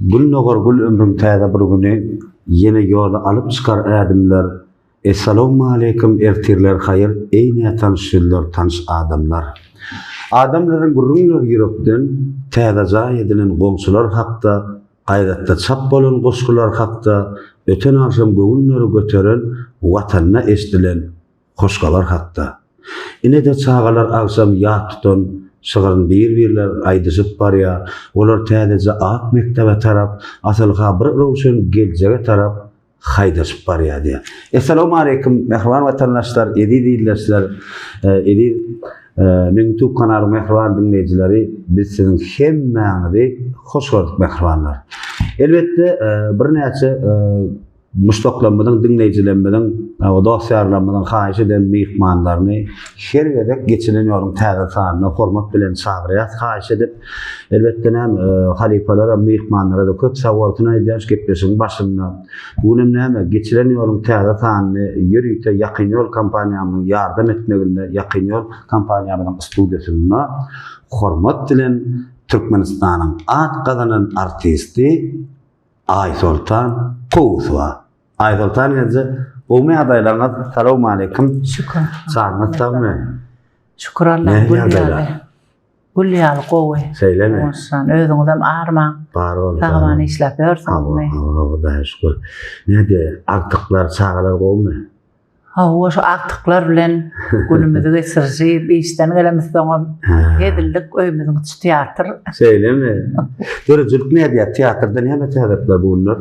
Gül dogar gül ömrüň täze bir güni, Ýene ýola alyp çykar ädimler. Essalawmaleýkim ertirler haýyr eý nätanyş ýüzler tanyş adamlar. Adamlaryň gürrüňleri ýürekden, täze jaý edinen goňşular hakda, gaýratda çap bolan goşgular hakda, öten agşam göwünleri göteren Watanda eşdilen hoş habar hakda. Ine-de çagalar agşam ýat tutan şygyryn bir-birler aýdyşyp barýar, olar täzeje ak mekdebe tarap, asyl-ha bir röwşen geljege tarap haýdaşyp barýar diýýär. Essalawmaleýkim mähriban watandaşlar, eziz ildeşler, eziz Meň YouTube kanalyň mähriban diňleýjileri, biz siziň hemmäňizi hoş gördük mähribanlar. Elbetde birnäçe Muşdaklarymyzyň, diňleýjilerimiziň, dost-ýarlarymyzyň haýyş eden myhmanlaryny her gezek geçilen ýoluň täze sanyna hormat bilen çagyrýas, haýyş edip. Elbetde näme, halypalara, myhmanlara-da köp sagbolsun aýdýan şu gepleşigiň başynda. Bu günem näme, geçilen ýoluň täze sanyny ýörite Ýakyn ýol kompaniýamyzyň ýardam etmeginde Ýakyn ýol kompaniýamyzyň studiýasynda hormat bilen Türkmenistanyň at gazanan artisti Aýsoltan Kowusowa. Aýsoltan gelje, gowmy ýagdaýlaryňyz? Salowmaleýkim. Şükür. Janyňyz sagmy? Şükür Allaha gül ýaly. Gül ýaly gowy. Şeýlemi? Hoşsan, özüňizem armaň. Bar bol. Sag-aman işläp ýörsüňizmi? Hawa, hawa, Hudaýa şükür. Näde, agtyklar, çagalar gowumy? Hawa, şu agtyklar bilen günümizi geçirişip, işden gelemizsoňam hezillik öýümiziň içi teatr. Şeýlemi? Döredijilik nädýär? Teatrda näme täzelikler bu günler?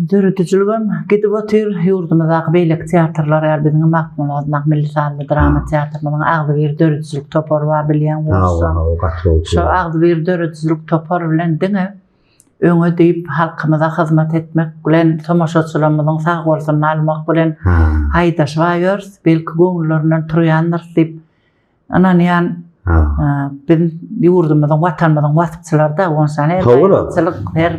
Döredijiligem gidip otyr. Ýurdumyzdaky beýleki teatrlar ýaly biziňem Magtymguly adyndaky milli sazly drama teatrymyzyň agzybir döredijilik topary bar bilýäň bolsa. Hawa, hawa, gaty gowy. Şo agzybir döredijilik topar bilen diňe öňe diýip halkymyza hyzmat etmek bilen, tomaşaçylarymyzyň sag bolsunyny almak bilen haýdaşyp ýörüs. Belki göwünlerinden turýandyrys diýip ynanýan. Biz ýurdumyzyň, Watanymyzyň waspçylary-da, onsoň her baýramçylyk, her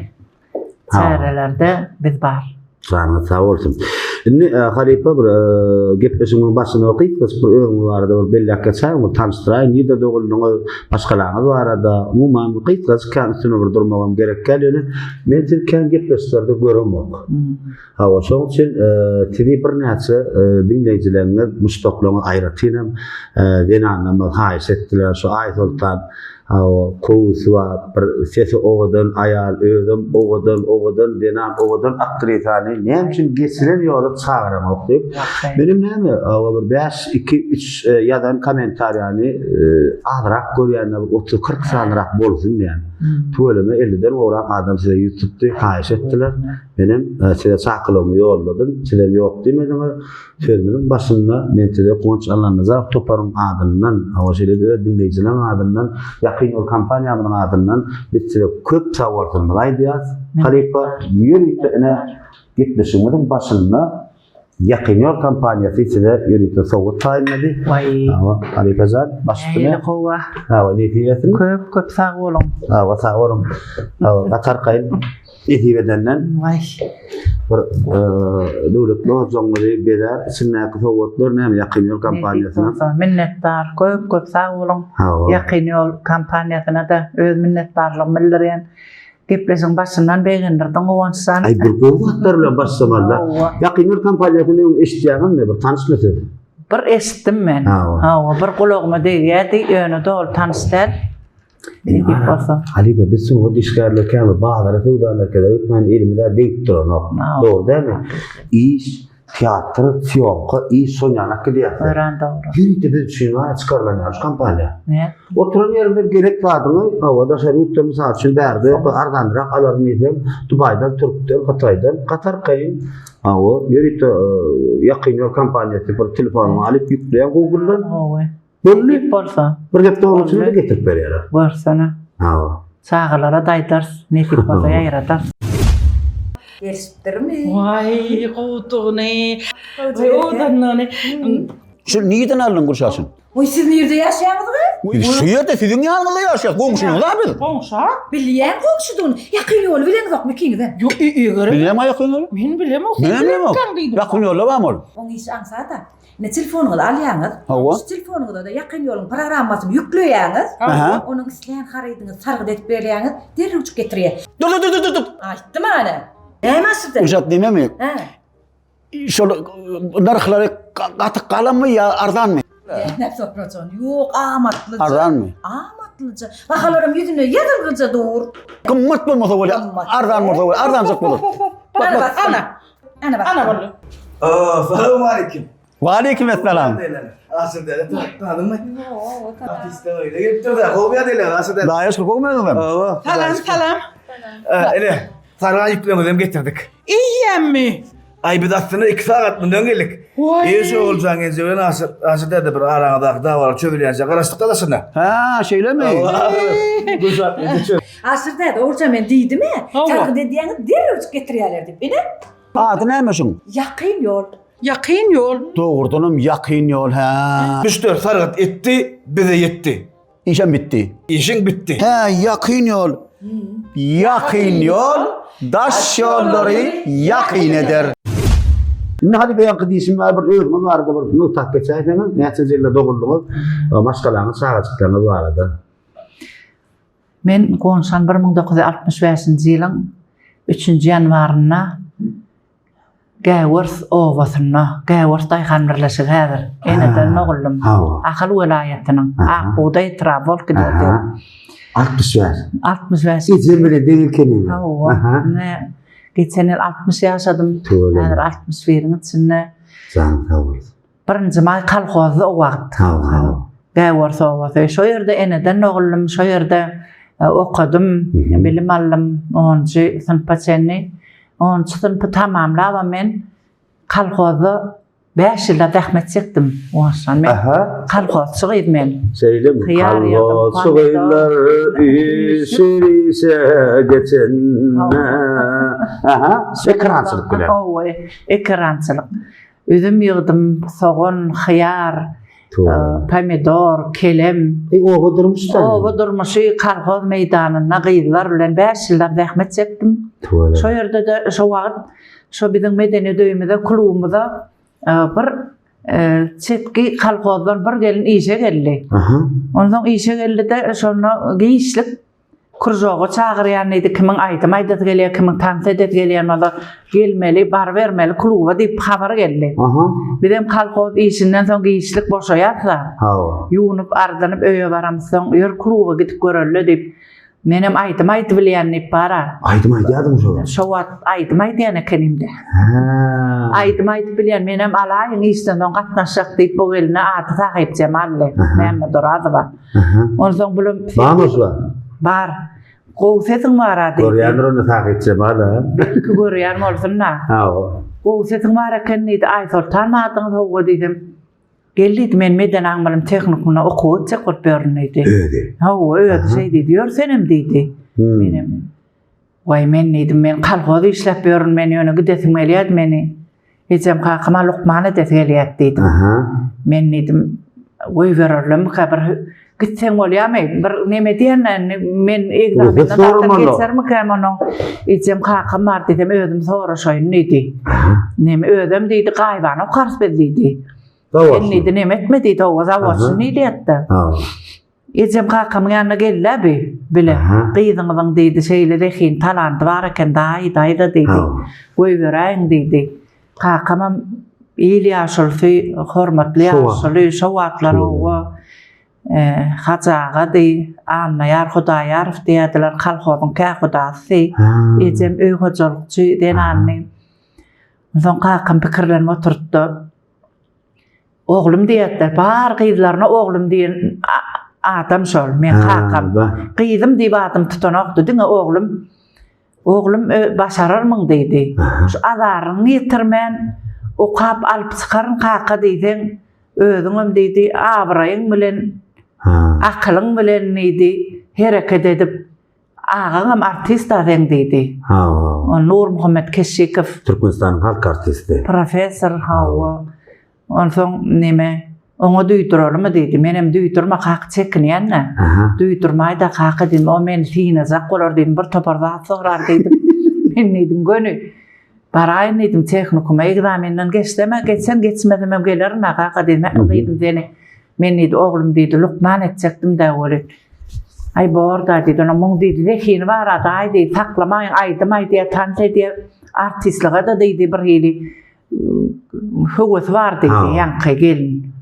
çärelerde biz bar. Janyňyz sag bolsun. Indi e, halypa bir e, gepleşigimiziň başynda gysgaçyk bir özüňiz barada bir belläp geçäýiň, bir tanyşdyraýyň, nirde doguldyňyz, maşgalaňyz barada, umuman gysgajyk kän üstüne bir durmagam gerek däl, ýöne men sizi kän gepleşiklerde göremok. Hmm. Hawa, şonuň üçin e, sizi birnäçe e, diňleýjileriňiz, muşdaklaryňyz aýratyn hem e, zenanlarymyz haýyş etdiler, şu Aýsoltan Hawa, gowusy bar, bir sesi owadan aýal, özem owadan, owadan zenan, owadan aktrisany näme üçin geçiren ýola çagyraňok diýip. Menem näme, hawa bir bäş, iki, üç e, ýazan kommentariýany e, azrak görýän-de bir 30-40 sanyrak bolsun diýen. Hmm. Tüweleme 50-den gowrak adam size ýüz tutdy, haýyş etdiler. Menem e, size çakylygymy ýolladym, sizem ýok diýmediňiz. Sözümiziň başynda men size Guwanç Allanazarow toparyň adyndan, hawa şeýle-de öz diňleýjileriň adyndan, Ýakyn ýol kompaniýamyzyň adyndan biz size köp sagbolsunymyzy aýdýarys. Halypa, ýörite ine gepleşigimiziň başynda Ýakyn ýol kompaniýasy size ýörite sowgat taýynlady. Waý. Hawa, halypa jan, baş üstüne. Nähili gowy. Hawa, nesip etsin. Köp köp sag boluň. Hawa, sag boluň. Hawa, gaty arkaýyn. Nesip edenden. Waý. Bir e, döwletli ojagyňyzy bezär. Içindäki sowgatlar näme Ýakyn ýol kompaniýasyna. Bolsa, minnetdar. Köp köp sag boluň. Ýakyn ýol kompaniýasyna-da öz minnetdarlygymy bildirýän. Gepleşigiň başyndan begendirdiň Guwançjan. Aý bir gowy zatlar bilen başlamaly. Ýakyn ýol kompaniýasyny öň eşitýäňizmi? Bir tanyşmy siz? Bir eşitdim men. Hawa, bir gulagyma degýärdi, ýöne doly tanyş däl. Nesip bolsa. Halypa biz sungat işgärleri käbir bazara söwda merkeze gitmän elimize degip duranok. Dogry dälmi? Iş, teatr, sýomka, iş şol ýanak gidýär. Örän dogry. Ýörite biz üçin bar çykarylan ýaly şu kompaniýa. Ne? Oturan ýeriňde gerek zadyňy, hawa daşary ýurtdan mysal üçin bärde ýok, arzanrak alaryn diýseň, Dubaýdan, Türkden, Hytaýdan gaty arkaýyn, hawa, ýörite ýakyn ýol kompaniýasy bir telefonyňy alyp ýükleýäň Google-dan. Hawa. Boldy. Nesip bolsa. Bir hepde onuň içinde getirip berýärler. Görsene. Hawa. Çagalara da aýdarys, nesip bolsa ýaýradarys. Gelişipdirmi? Waý, gowudygyny, owadanlygyny. Şu nirden aldyň gurşaşyň? Oý siz nirde ýaşaýaňyz gyz? Biz şu ýerde siziň ýanyňyzda ýaşaýas, goňşyňyz-a biz. Goňşa? Bilýän goňşudygyny. Ýakyn ýoly bileňizokmy ikiňizem? Ýok, eger. Bilýän ýakyn ýoly? Men bilemok, sen Men bilemok. bilerkäň diýdim. Ýakyn ýolda barmy ol? Oň işi aňsat-a. Ine telefonyňyzy alýaňyz. Hawa. Şu telefonyňyza-da ýakyn ýoluň programmasyny ýükleýäňiz. Aha. Onuň islän harydyňyzy sargyt edip berýäňiz, derrewjik getirýär. Dur, dur, dur, dur, dur. Aýtdym ana. Näme aşyrdy? Ujat nememi? Hä. Şol nyrhlary gaty galanmy ýa arzanmy? Näme sorajan? Ýok, amatlyja. Arzanmy? Amatlyja. Bahalaram ýüzüne ýazylgyja dur. Gymmat bolmasa bolýar, arzan bolsa bolýar, arzanjak bolar. Bak, bak, Ana. Ana bak. Ana boldy. Salam aleyküm. Waleýkim esselam. Aşyr däde tanadymmy? Ýok. Artistler öýüne gelipdir de, gowy ýa däde, Aşyr däde. Daýa şükür gowy özüňem. Hawa. Salam, salam. Ene, sargan ýüklerimizi hem getirdik. Eýýämmi? Aý biz aslynda 2 sagat mundan geldik. Waý. Eý şu Oguljan genje bilen Aşyr, Aşyr däde bir araňyzdaky dawalar çözülýänçä garaşdyk da daşynda. Hä, şeýlemi? Gülşat indi çöz. Aşyr däde, Oguljan men diýdim-ä, Hawa. sargyt edýäňiz derrewjik getirýärler diýip. Ine, Ady näme şuň? ýakyn ýol. Ýakyn ýol. Dogrudanam ýakyn ýol, hä. Müşderi sargyt etdi, bize ýetdi. Işem bitdi. Işiň bitdi. Hä, ýakyn ýol. Ýakyn ýol daş ýollary ýakyn eder. Indi hany beýanky diýşim ýaly bir özüňiz barada bir nygtap geçäýseňiz, näçenji ýylda doguldyňyz, maşgalaňyz, çagajyklaryňyz barada. Men Gonşan 1965-nji ýylyň üçünji ýanwarynda Gäwers obasynda, Gäwers daýhan birleşigi häzir, eneden doguldym. Ahal welaýatynyň Ak bugdaý etraby bolup giderdi. 65. 65. Ejem bilen deň ekeniňiz. Hawa. Ine, geçen ýyl 60 ýaşadym. Häzir 61-iň içinde. Janyň sag bolsun. Birinji maý kolhozdy o wagt. Hawa. Gäwers obasy. Şo ýerde eneden doguldym, şo ýerde e, okadym, bilim aldym 10-njy synpa çenli. Onunjy synpy tamamlabam men kolhozda bäş ýyllap zähmet çekdim. Owaşan men Aha. kolhozçy gyz men. Şeýlemi? Hyýar ýygdym, Kolhozçy pomidor. gyzlar üýşür işe geçende. Aha, ekerançylyk bilen. Hawa, ekerançylyk. Üzüm ýygdym, sogan, hyýar, pomidor, kelem. E, oba durmuşy da. Oba durmuşy kolhoz meýdanynda gyzlar bilen 5 ýyllap zähmet çekdim. Şo ýerde-de şo wagt şo biziň medeniýet öýümize, klubymyza e, bir e, çetki kolhozdan bir gelin işe geldi. Aha. Onsoň işe geldi-de şonda giçlik Kružoga çagyrýan diýdi, kimiň aýdym aýdasy gelýär, kimiň tans edesi gelýän bolsa, gelmeli, barybermeli kluba diýip habar geldi. Aha. Bizem kolhoz işinden soň giçlik boşaýas-da. Hawa. Ýuwnup, ardynyp öýe baramyzsoň, ýör kluba gidip göreli diýip, menem aýdym aýdyp bilýän diýip bar-a. Aýdym aýdýardyň şo wagt? Şo wagt aýdym aýdýan ekenim-de. Hä. Aýdym aýdyp bilýän, menem alaýyň işden soň gatnaşjak diýip, bu geline ady Sahypjemaldy, Mämmedorazowa. Onsoň bulam Barmy şu? Bar. Gowy sesiň bar-a diýdi. Görýändir onda Sahypjemal a. Belki görýän bolsun-da. Hawa. Gowy sesiň bar eken diýdi. Aýsoltan adyňyz howwa diýsem. Gel diýdi, men meden aň-bilim tehnikumyna okuwa gitjek bolup ýörün diýdi. Özi. Hawa, özi şeý diýdi. Ýör senem diýdi. Menem Waý, men diýdim, men kolhoz işläp ýörün, men ýöne gidesim gelýärdi meni. Ejem kakama lukman edesi gelýärdi diýdim. Aha. Men diýdim, goýbererlermikä bir gitseň bolýarmy? Bir neme diýende indi men ekzamenden zatdan geçermikäm onuň? Ejem kakam bar diýsem özüm soraşaýyn diýdi. Neme özem diýdi, gaýybana okarys biz diýdi. Sen diýdi, neme etme diýdi, hawa zawoçny diýdi hatda. Ejem kakamyň ýanyna geldi-ä bi, bile. Gyzyňyzyň diýdi, şeýle zehin, talanty bar eken, daýy, daýza diýdi. Goýberäýiň diýdi. Kakamam il ýaşulusy, hormatly ýaşuly, şo wagtlar oba Hajy agady, Annaýar Hudaýarow diýerdiler, kolhozyň kähudasy. Ejem öý hojalykçy zenandy. Onsoň kakam pikirlenip oturdy-da, Oglum diýerdiler. Bar gyzlaryna oglum diýen adam şol, men kakam. Gyzym diýip adymy tutanokdy, diňe oglum. Oglum başararmyň diýdi. Şu azaryňy ýetirmän okap alyp çykaryn kaka diýseň, özüňem diýdi, abraýyň bilen, akylyň bilen diýdi, hereket edip Agaňam artist-a seň diýdi. Hawa. O Nurmuhammet Keşşikow. Türkmenistanyň halk artisti. Professor, hawa. Onsoň neme? Oňa duýduralymy diýdi. Menem duýdurma kaka çekinýän-dä. Duýdurmaý-da kaka diýdim, o meni synajak bolar diýdim, bir topar zat sorar diýdim. Men diýdim, göni baraýyn diýdim, tehnikuma ekzamenden geçsem-ä geçsem, geçmesemem gelerin-ä kaka diýdim. Hä, diýdim seni, men diýdi, oglum diýdi, lukman etjekdim-dä welin. Aý bor-da diýdi, onuň muň diýdi, zehini bar-a daýy diýdi, saklamaýyň, aýdym aýdýar, tans edýär, artistlige-de diýdi, bir hili höwesi bar diýdi ýaňky gelin.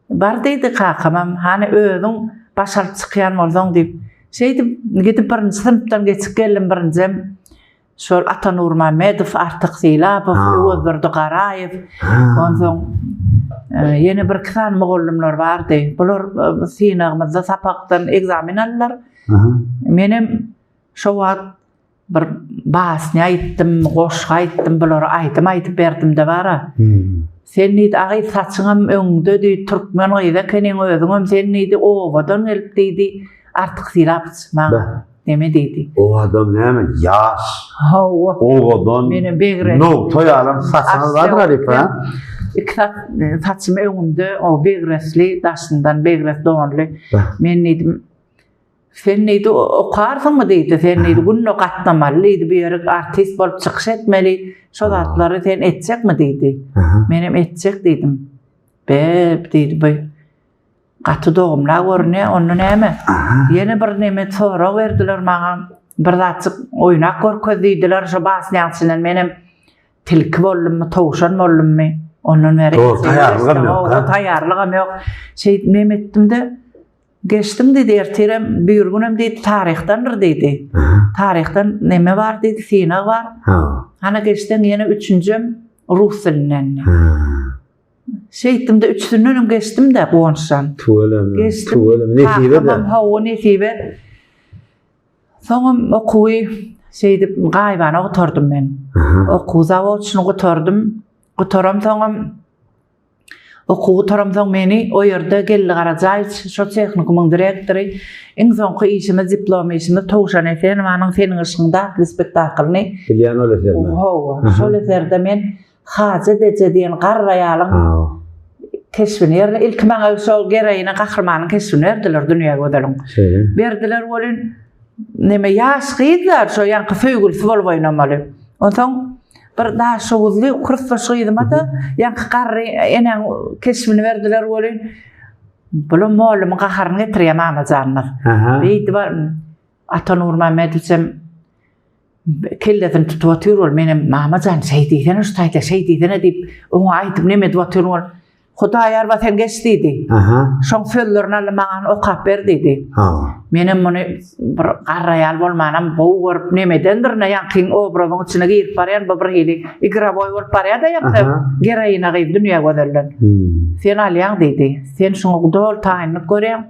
Bar diýdi kakamam, hany özüň baş alyp çykýan bolsaň diýip. Şeýdip gidip birinji synpdan geçip geldim birinjem. Şol Ata Nurmämmedow, Artyk Sylapow, Öwezdurdy Garaýew, onsoň e, ýene bir-iki sany mugallymlar bardy. Bular e, synagymyzda sapakdan ekzamen aldylar. Menem şo wagt Bir basnýa aýtdym, goşgy aýtdym, bulara aýdym aýdyp berdim-de bara. Sen diýdi, agy saçyňam öňde diýdi, türkmen gyzy ekeniň özüňem sen diýdi, obadan gelip diýdi, Artyk Sylapowiç maňa neme diýdi. O adam näme ýaş. Hawa. Owadan. Menem begres. Nogta ýalam saçyňyz bardyr halypa. Iki saç, saçym öňümde, o begresli, daşyndan begres donly. Men diýdim, Sen diýdi, okarsyňmy diýdi, sen diýdi, günde gatnamaly diýdi, bu ýere artist bolup çykyş etmeli, şo zatlary sen etjekmi diýdi. Menem etjek diýdim. Be, diýdi, bu gaty dogumla görünýär, onda näme? Ýene bir neme sorag berdiler maňa, bir zatjyk oýnap görkez diýdiler, şo basnýaň içinden menem tilki boldummy, towşan boldummy, ondan bäri Dogry, taýýarlygam ýok, ha? Taýýarlygam ýok. Şeýdip neme etdim-de, Geçdim diýdi, ertirem, birgünem diýdi, taryhdandyr diýdi. Taryhdan neme bar diýdi, synag bar. Hana geçseň ýene üçünjem rus dilinden. Şeýtdim-de üçüsindenem geçdim-de Guwançjan. Tüweleme. Geçdim. Tüweleme. Nesibe-de. Kakamam hawa nesibe. Soňam okuwy şeýdip gaýybana gutardym men. Okuw zawoçny gutardym. Gutaramsoňam Okuwy gutaramsoň meni o ýerde Geldi Garajaýewiç, şo tehnikumyň direktory, iň soňky işimiz, diplom işimiz Towşan Esenowanyň Seniň yşkyňda atly spektaklyny Bilýän ol eserini. Hawa, şol eserde men Hajat eje diýen garry aýalyň keşbini ýerine, ilki maňa şol geroina gahrymanyň keşbini berdiler Dünýä gözeliň. Şeýle. Berdiler welin, neme ýaş gyzlar şo ýaňky söýgülisi bolup oýnamaly. Onsoň Bir daşoguzly kursdaş gyzyma-da ýaňky garry enäň keşbini berdiler welin, bulam mollumyň gaharyny getirýär mamajanymyz. Beýdip Ata Nurmämmedowiçem kellesini tutup otyr ol, menem mamajan şeý diýsene şu taýda, şeý diýsene diýip, oňa aýdyp neme edip otyryn ol. Hudaýarba sen geç diýdi. Aha. Şoň sözlerini aldy maňa okap ber diýdi. Ha. Menem muny bir garry aýal bolmanam gowy görüp nemedendirine ýaňkyň obrazyň içine girip barýan bu bir hili igrowoý bolup barýar-da ýaňky geroina gyz dünýä gözelden. Hmm. Sen alýaň diýdi. Sen şuňa doly taýynlyk görýäň.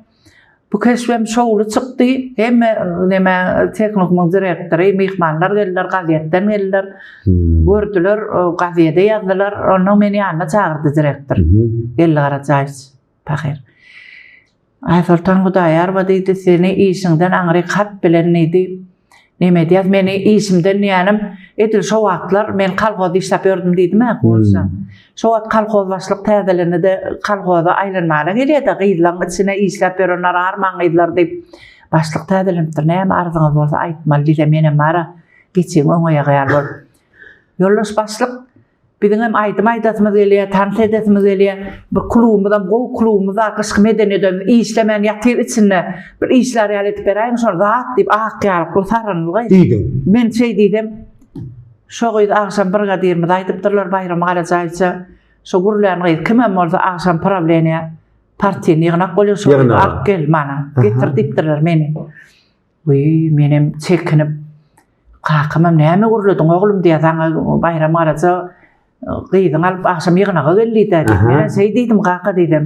Bu keşbem şowly çykdy. Hemme neme tehnikumyň direktory, myhmanlar geldiler, gazetden geldiler. Hmm. Gördüler, gazede ýazdylar. Ondan meni ýanyna çagyrdy direktor. Geldi Garajaýewiç pahyr. Aýsoltan Hudaýarowa diýdi, seni işiňden aňryk hat bilen diýdi. Neme edýäs, meni işimden diýýänim, edil şo wagtlar men kolhozda işläp ýördüm diýdim-ä, Guwançjan. Şo wagt kolhoz başlyk täzelende-de kolhoza aýlanmaga gelýär-de, gyzlaryň içine işläp ýörenler armaň gyzlar diýip, başlyk täzelenipdir, näme arzyňyz bolsa aýtmaly diýse, menem bar-a, geçiň öň aýagy ýaly bolup. Ýoldaş başlyk, Biziňem aýdym aýdasymyz gelýär, tans edesimiz gelýär. Bir klubymyzam gowy klubymyz bar, gyşky medeniýet öýümiz işlemän ýatyr içinde. Bir işlär ýaly edip beräýiň şony zat diýip ak ýalykly sarynly. Diýdiň. Men şeý diýsem, şo gyz agşam brigadirimize aýdypdyrlar Baýram Garajaýewiçe, şo gürlän gyz kimem bolsa agşam prawleniýä partiýny ýygnak bolýar şo gyzy alyp gel mana, getir diýipdirler meni. Wiý, menem çekinip, kakamam näme gürlediň oglum diýýär, saňa Baýram Garaja gyzyňy alyp agşam ýygnaga gel diýdi diýip. Menem şeý diýdim kaka diýdim.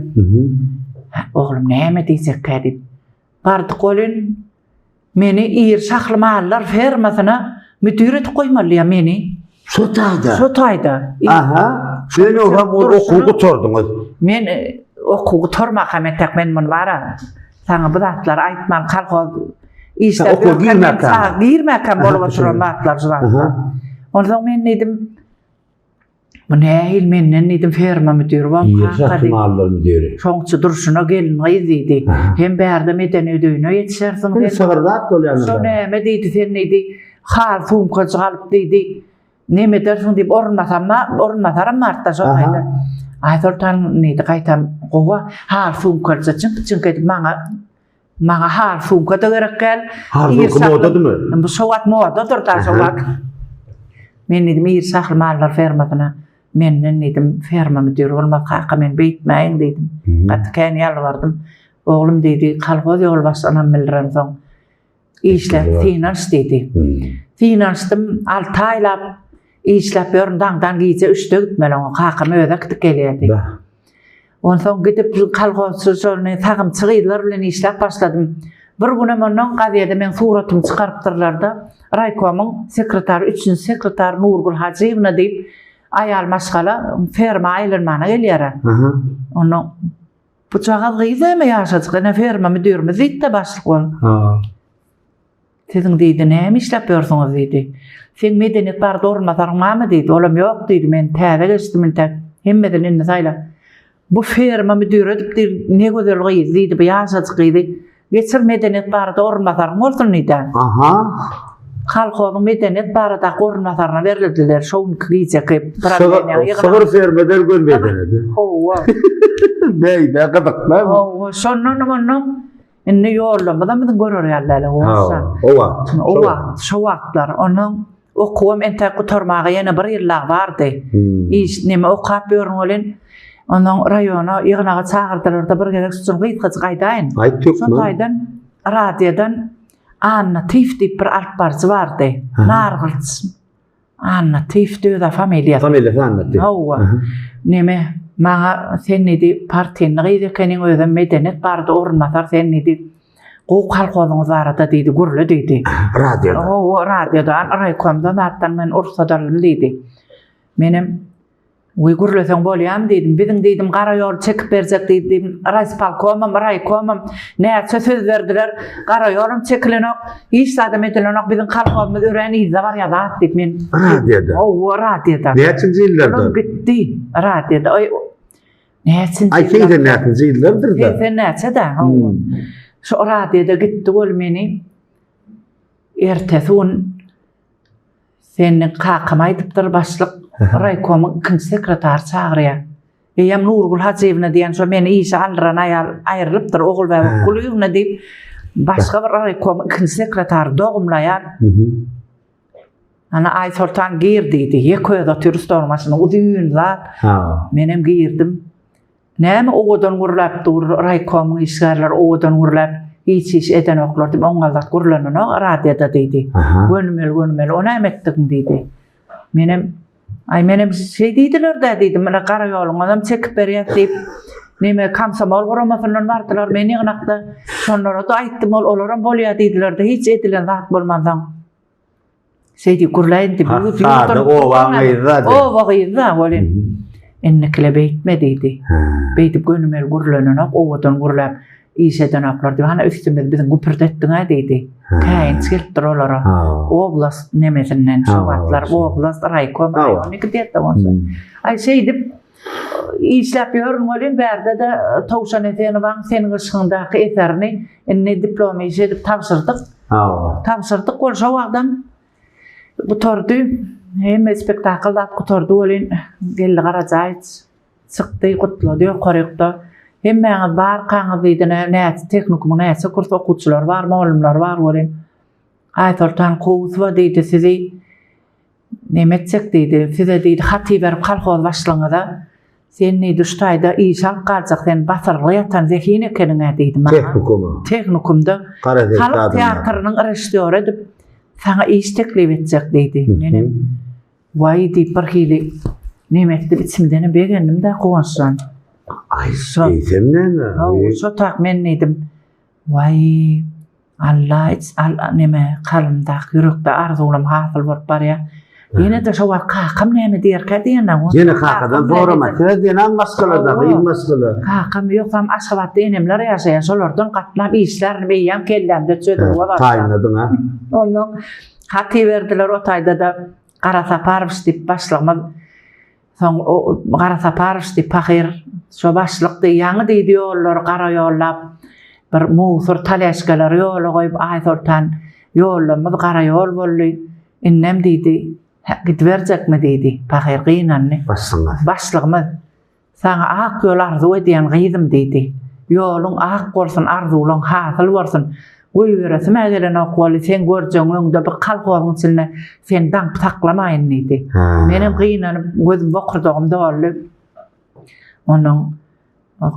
Oglum näme diýjekkä diýip. Bardyk welin, meni ir şahly mallar fermasyna müdir edip goýmaly diýýär meni. Şo taýda. Şo taýda. Aha. Sen oňa okuw gutardyňyz. Men okuw gutarmakam entek men muny bara. Saňa bu zatlary aýtman kolhoz işläp Okuwa girmäkäm. Girmäkäm bolup oturan zatlar şu zatlar. Onsoň men diýdim. Bu nähili menden diýdim ferma müdiri bol kaka diýdim. Mallar müdiri. Şoňça durşuna gelin gyz diýdi. Hem bärde medeniýet öýüne ýetişersiň sen. Sygyr zat bolýar. Şo näme diýdi sen diýdi. Hal sumkajyk alyp diýdi. Neme edersiň diýip orunbasam orunbasaram bardy şo taýda. Aýsoltan diýdi gaýtam gowa hal sumkalyja çyňk-çyňk edip maňa Maňa hal sumka-da gerek däl. Hal sumka modadymy? Bu şo wagt modadyr da şo wagt. Men diýdim ir şahly mallar fermasyna. Menden diýdim ferma müdiri bolmaz kaka men beýtmäýin diýdim. Gaty kän ýalbardym. Oglum diýdi kolhoz ýolbaşçysynam bildirensoň işläp synanyş diýdi. Synanyşdym 6 aýlap işläp ýörün daňdan gije 3-de gitmeli oňa kakam özi äkidip gelýärdi. Onsoň gidip kolhozçy şony sagymçy gyzlar bilen işläp başladym. Bir günem ondan gazede meň suratymy çykarypdyrlar-da, raýkomyň sekretary, üçünji sekretary Nurgül Hajyýewna diýip, aýal maşgala ferma aýlanmana gelýär-ä. Ondan bujagaz gyz näme ýaşajyk, ene ferma müdirimiz diýdi-de başlyk bolup. Siziň diýdi, näme işläp ýörsüňiz diýdi. Seň medeniýet barada orunbasaryň barmy diýdi. Olam ýok diýdi, men täze geçdim intäk. Hemmesini indi saýla. Bu ferma müdiri edip diýdi, ne gözel gyz diýdi, bu ýaşajyk gyzy. Geçir medeniýet barada orunbasaryň bolsun diýdi. Aha. Kolhozyň medeniýet baradaky orunbasaryna berildiler şo günki gijeki prawleniýa ýygnagy. Sygyr fermeden göl medenedi. Hawa. Beýle gyzykly. Hawa, şondan ondan Indi ýollamyzam biziň görer ýaly däl Owganystan. O wagt. O wagt, şo wagtlar. Onuň okuwam entäk gutarmaga ýene bir ýyllag bardy. Hmm. Iş neme okap ýörün welin, onuň raýona ýygnaga çagyrdylar-da bir gezek şuny gysgajyk aýdaýyn. Aýt Şo hökman. taýdan radiodan Anna Tif diýip bir alyp baryjy bardy. Nargylyç. Anna Tif öz familiýasy. Familiýasy Anna Tif. Hawa. Neme, maňa sen diýdi, partinli gyz ekeniň, özem medeniýet barada orunbasar sen diýdi. Gowy kolhozyňyz barada diýdi, gürle diýdi. Radioda. Hawa, radioda, raýkomdan zatdan men rugsat aldym diýdi. Menem Wiý, gürleseň bolýamy diýdim. Biziň diýdim, gara ýoly çekip berjek diýdim. Raýispolkomam, raýkomam näçe söz berdiler. Gara ýolam çekilenok, hiç zadam edilenok. Biziň kolhozymyz örän yzda barýar zat diýip men. Radioda. Hawa, radioda. Näçinji ýyllarda? Olam gitdi radioda. Oý, näçinji Aý, 80 näçinji ýyllardyr-da. 80 näçe-de, hawa. Şo radioda gitdi ol meni. Ertesi gün Seni kakam aýdypdyr, başlyk raýkomyň ikinji sekretary çagyrýar. Eýýäm Nurgül Hajyýewna diýen şo meni işe aldyran aýal aýrylypdyr, Ogulbäbek Kulyýewna diýip, başga bir raýkomyň ikinji sekretary dogumlaýar. Ana Aýsoltan gir diýdi. Ýeke özi otyr stoluň başynda uzyn zat. Menem girdim. Näme owadan gürläp dur, raýkomyň işgärleri owadan gürläp, hiç iş edenoklar diýip, oňňaldak gürlenenok radioda diýdi. Gönümel-gönümel, o näme etdigiň diýdi. Menem, aý menem şeý diýdiler-dä diýdim, mine gara ýoluňyzam çekip berýäs diýip, neme komsomol guramasyndan bardylar, men ýygnakda şonlara-da aýtdym, ol olaram bolýar diýdiler-de, hiç edilen zat bolmansoň. Şeý diýip gürläýin diýip. Ha, sada obaň gyzy-da. Oba gyzy-da welin. Indikile beýtme diýdi. Beýdip gönümel gürlenenok, owadan gürläp iş edenoklar diýip, hana üstümizi biziň güpürdetdiň-ä diýdi. Käýinç gelipdir olara. Oblast nemesinden şo wagtlar oblast, raýkom, raýon gidýärdi onsa. Aý şeýdip işläp ýörün welin bärde-de Towşan Esenowaň Seniň yşgyňdaky eserini indi diplom işi edip tabşyrdyk. Hawa. Tabşyrdyk ol şo wagtam gutardy. Hemme spektakl zat gutardy welin Geldi Garajaýewiç çykdy, gutlady ýokarykda. Hemmäňiz barkaňyz diýdi, näçe tehnikumyň näçe kurs okuwçylary bar, mugallymlary bar welin. Aýsoltan Kowusowa diýdi, sizi Neme etjek diýdi, size diýdi, hat iberip kolhoz başlygyňyza, sen diýdi, şu taýda işe alyp galjak, sen basyrgly ýatan zehin ekeniň-ä diýdi maňa. Tehnikuma. Tehnikumda. Halk teatrynyň režissýory edip, saňa iş teklip etjek diýdi. Menem, waý diýip bir hili neme etdim, içimdenem begendim-de guwançdan. Aý, eýsem näme? Hawa, şo tak men diýdim, Waý, Alla iç al neme kalbymdaky ýürekde arzuwlam hasyl bolup barýar. Ýene-de şo wagt kakam näme diýerkä diýen-ä. Ýene kakadan sorama. Siz zenan maşgala-da, gyz maşgala. Kakam ýogsam Aşgabatda enemler ýaşaýar. Şolardan gatnap işlärin eýýäm kellämde çözüw bar. Taýynladyň-a. Onnoň hat iberdiler o taýda-da Gara Saparowiç diýip başlygymyz. Soň o Gara Saparow diýip pahyr şo başlykdy. Ýaňy diýdi ýollary gara ýollap bir musur taleşkaleri ýola goýup Aýsoltan ýollamyz gara ýol boldy. Indem diýdi, gidiberjekmi diýdi. Pahyr gynandy. Başlygymyz. Başlygymyz. Saňa ak ýol arzuw edýän gyzym diýdi. Ýoluň ak bolsun, arzuwlaň hasyl bolsun. Goýberesim-ä gelenok weli, seň görjegiň öňde bir kolhozyň içinde seni daňyp saklamaýyn diýdi. Menem gynanyp, gözüm bokurdagym doldy. Onuň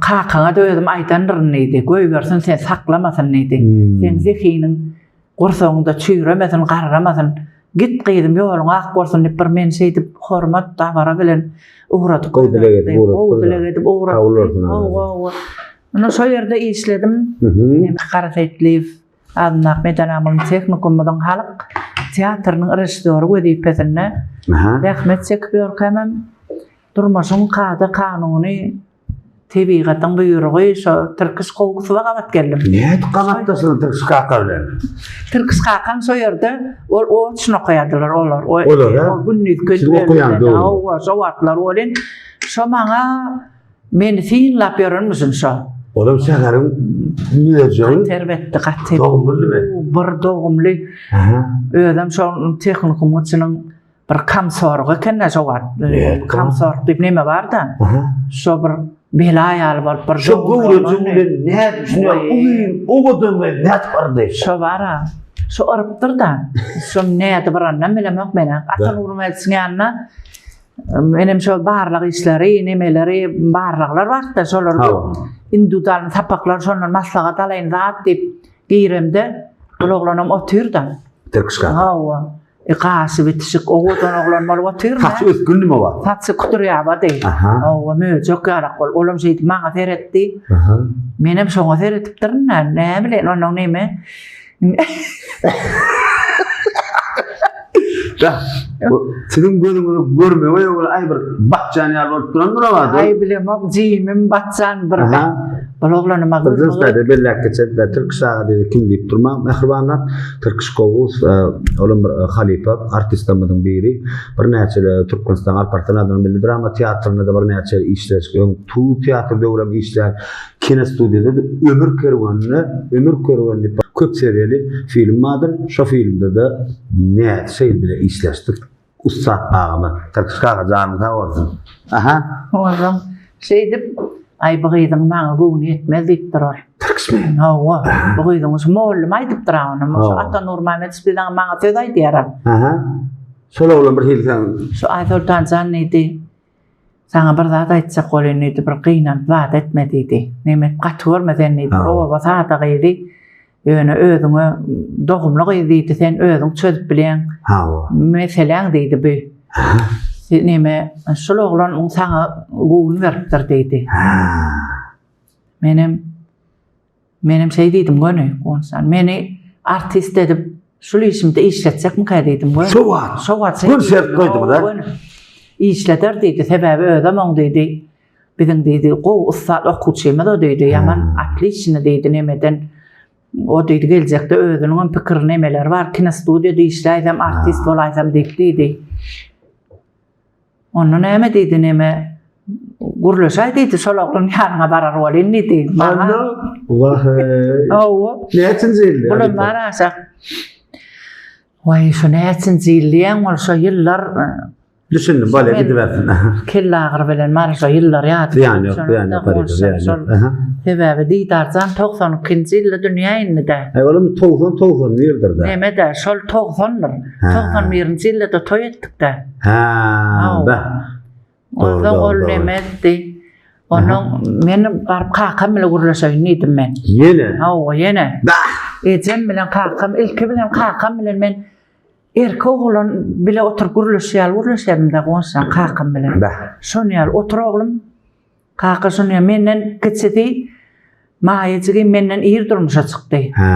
kakaňa-da özüm aýdandyryn diýdi. Goýbersin seni saklamasyn diýdi. Seň zehiniň Gursagyňda çüýremesin, garramasyn. Git gyzym, ýoluň ak bolsun diýip bir meni şeýdip hormat, dabara bilen ugradyp Gowy dileg edip ugrapdyr. Gowy dileg edip ugrapdy. Kabul bolsun. Hawa, hawa. Muna şo ýerde işledim. Gara Seýitliýew adyndaky medeni-amaly tehnikumymyzyň halk teatrynyň režissýory wezipesinde zähmet çekip ýörkämem durmuşyň kada-kanuny Tebigatyň buýrugy şo Tirkiş kowgusyba gabat geldim. Nädip gabatdaşdyň Tirkiş kaka bilen? Tirkiş kakam şo ýerde ol oçny okaýardylar olar. Olar hä? O gündizki Siz okaýan döwür. Hawa, şo wagtlar welin şo maňa meni synlap ýörenmişin şo. Olam şäheriň möjegi. Gaty erbetdi, gaty. Dogumlymy? Bir dogumly. Özem şo tehnikumyň içiniň Bir komsorg eken-de şo wagt. Komsorg diýip neme bar-da. Şo bir bela ýaly bolup bir Şo göwrejik bilen nädip şuny uzyn owadan we nädip yrdy? Şo bar-a. Şo yrypdyr-da. Şo nädip yranynam bilemok men-ä. Ata Nurmädiň ýanyna menem şo barlag işleri, nemeleri, barlaglar bardy-da, şolary indiwidualny sapaklar şondan maslahat alaýyn zat diýip giremde, bul oglanam otyr-da. Tirkişka. Hawa. E, gaşy bitişik, owadan oglan bolup otyr. Saçy ösgündimi o wagt? Saçy kudrýabady. Aha. Owa, möjek ýalak bolup. Olam şeýdip maňa seretdi. Aha. Menem şoňa seredipdirin-dä. Näme bilen onuň neme? Da, bu siziň gözüňizi görmege ýok, aý bir batjan ýaly bolup durandyr o wagt. Aý bilemok, jimim batjan bir. Aha. Bul oglanyma Bir jynsda belläp geçen Türk şaga diýdi kim diýip durmaň mähribanlar. Tirkiş Kowus, olam bir halypa artistlerimiziň biri. Birnäçe Türkmenistan Alparslan adyna milli drama teatrynda-da birnäçe işleşik, öň Tuz teatr döwrem işlän, kinostudiýada-da Ömür kerweninde, Ömür kerweni diýip köp seriýaly film bardyr. Şo filmde-de näçe ýyl bile işleşdik. Ussat agama. Tirkiş kaka janyň sag bolsun. Aha. Onsoň şeýdip, aý bu gyzyň maňa göwni ýetmez diýipdir ol. Tirkişmi? Hawa, bu gyzyň şu mollum aýdypdyr ony. Şu Ata Nurmämmedow bilen maňa söz aýdýar. Aha. Şol oglan bir hili sen. Şu Aýsoltan jan diýdi. Saňa bir zat aýtjak bolýan diýdi, bir gynanyp zat etme diýdi. Nemet gaty görme sen diýdi, bir oba sada gyzy. Ýöne özüňe dogumly gyz diýdi, sen özüň çözüp bilýäň. Hawa. Meseläň diýdi bu. Neme, şul oglan saňa göwün beripdir diýdi. Menem Menem şeý diýdim göni, Gonsan. Meni artist edip, şul işimde işletjekmikä diýdim göni. Şo wagt. Şo wagt şeý Göni şert goýduňyz, a? Göni. Işleder diýdi, sebäbi özem oň diýdi, biziň diýdi, gowy ussat okuwçymyz o diýdi, ýaman otliçny diýdi, nemeden. O diýdi, geljekde özüniň hem pikiri nemeleri bar, kinostudiýada işläýsem, artist bolaýsam diýip diýdi. Onda näme diýdi, neme gürleşäý diýdi, şol oglan ýanyňa barar bolyn diýdi. Maňa. Wah-eý. Hawa. Näçinji ýyldy? Bulam bar aşak. Waý, şu näçinji ýyl diýýäň, ol şo ýyllar Düşündim, bolýa gidibersin. Kelle agyry bilen bar şo ýyllar ýadyma Zyýan ýok, zyýan ýok, Farida, zyýan ýok. Aha. Sebäbi Didarjan 92-nji ýylda dünýä indi-dä. Aý, olam 90, 91-dir-dä. Neme-dä, şol 90-dyr. 91-nji ýylda-da toý etdik-dä. Hä, beh. Onsoň ol neme etdi? Onuň men baryp kakam bilen gürleşeýin diýdim men. Ýene? Hawa, ýene. Bah! Ejem bilen kakam, ilki bilen kakam bilen men erkek oglan bile oturyp gürleşýär ýaly gürleşýärdim-de goňşam kakam bilen. Bah! Şony ýaly otur oglum. Kaka şony menden kiçisi Maýa jigim menden ir durmuşa çykdy. Hä.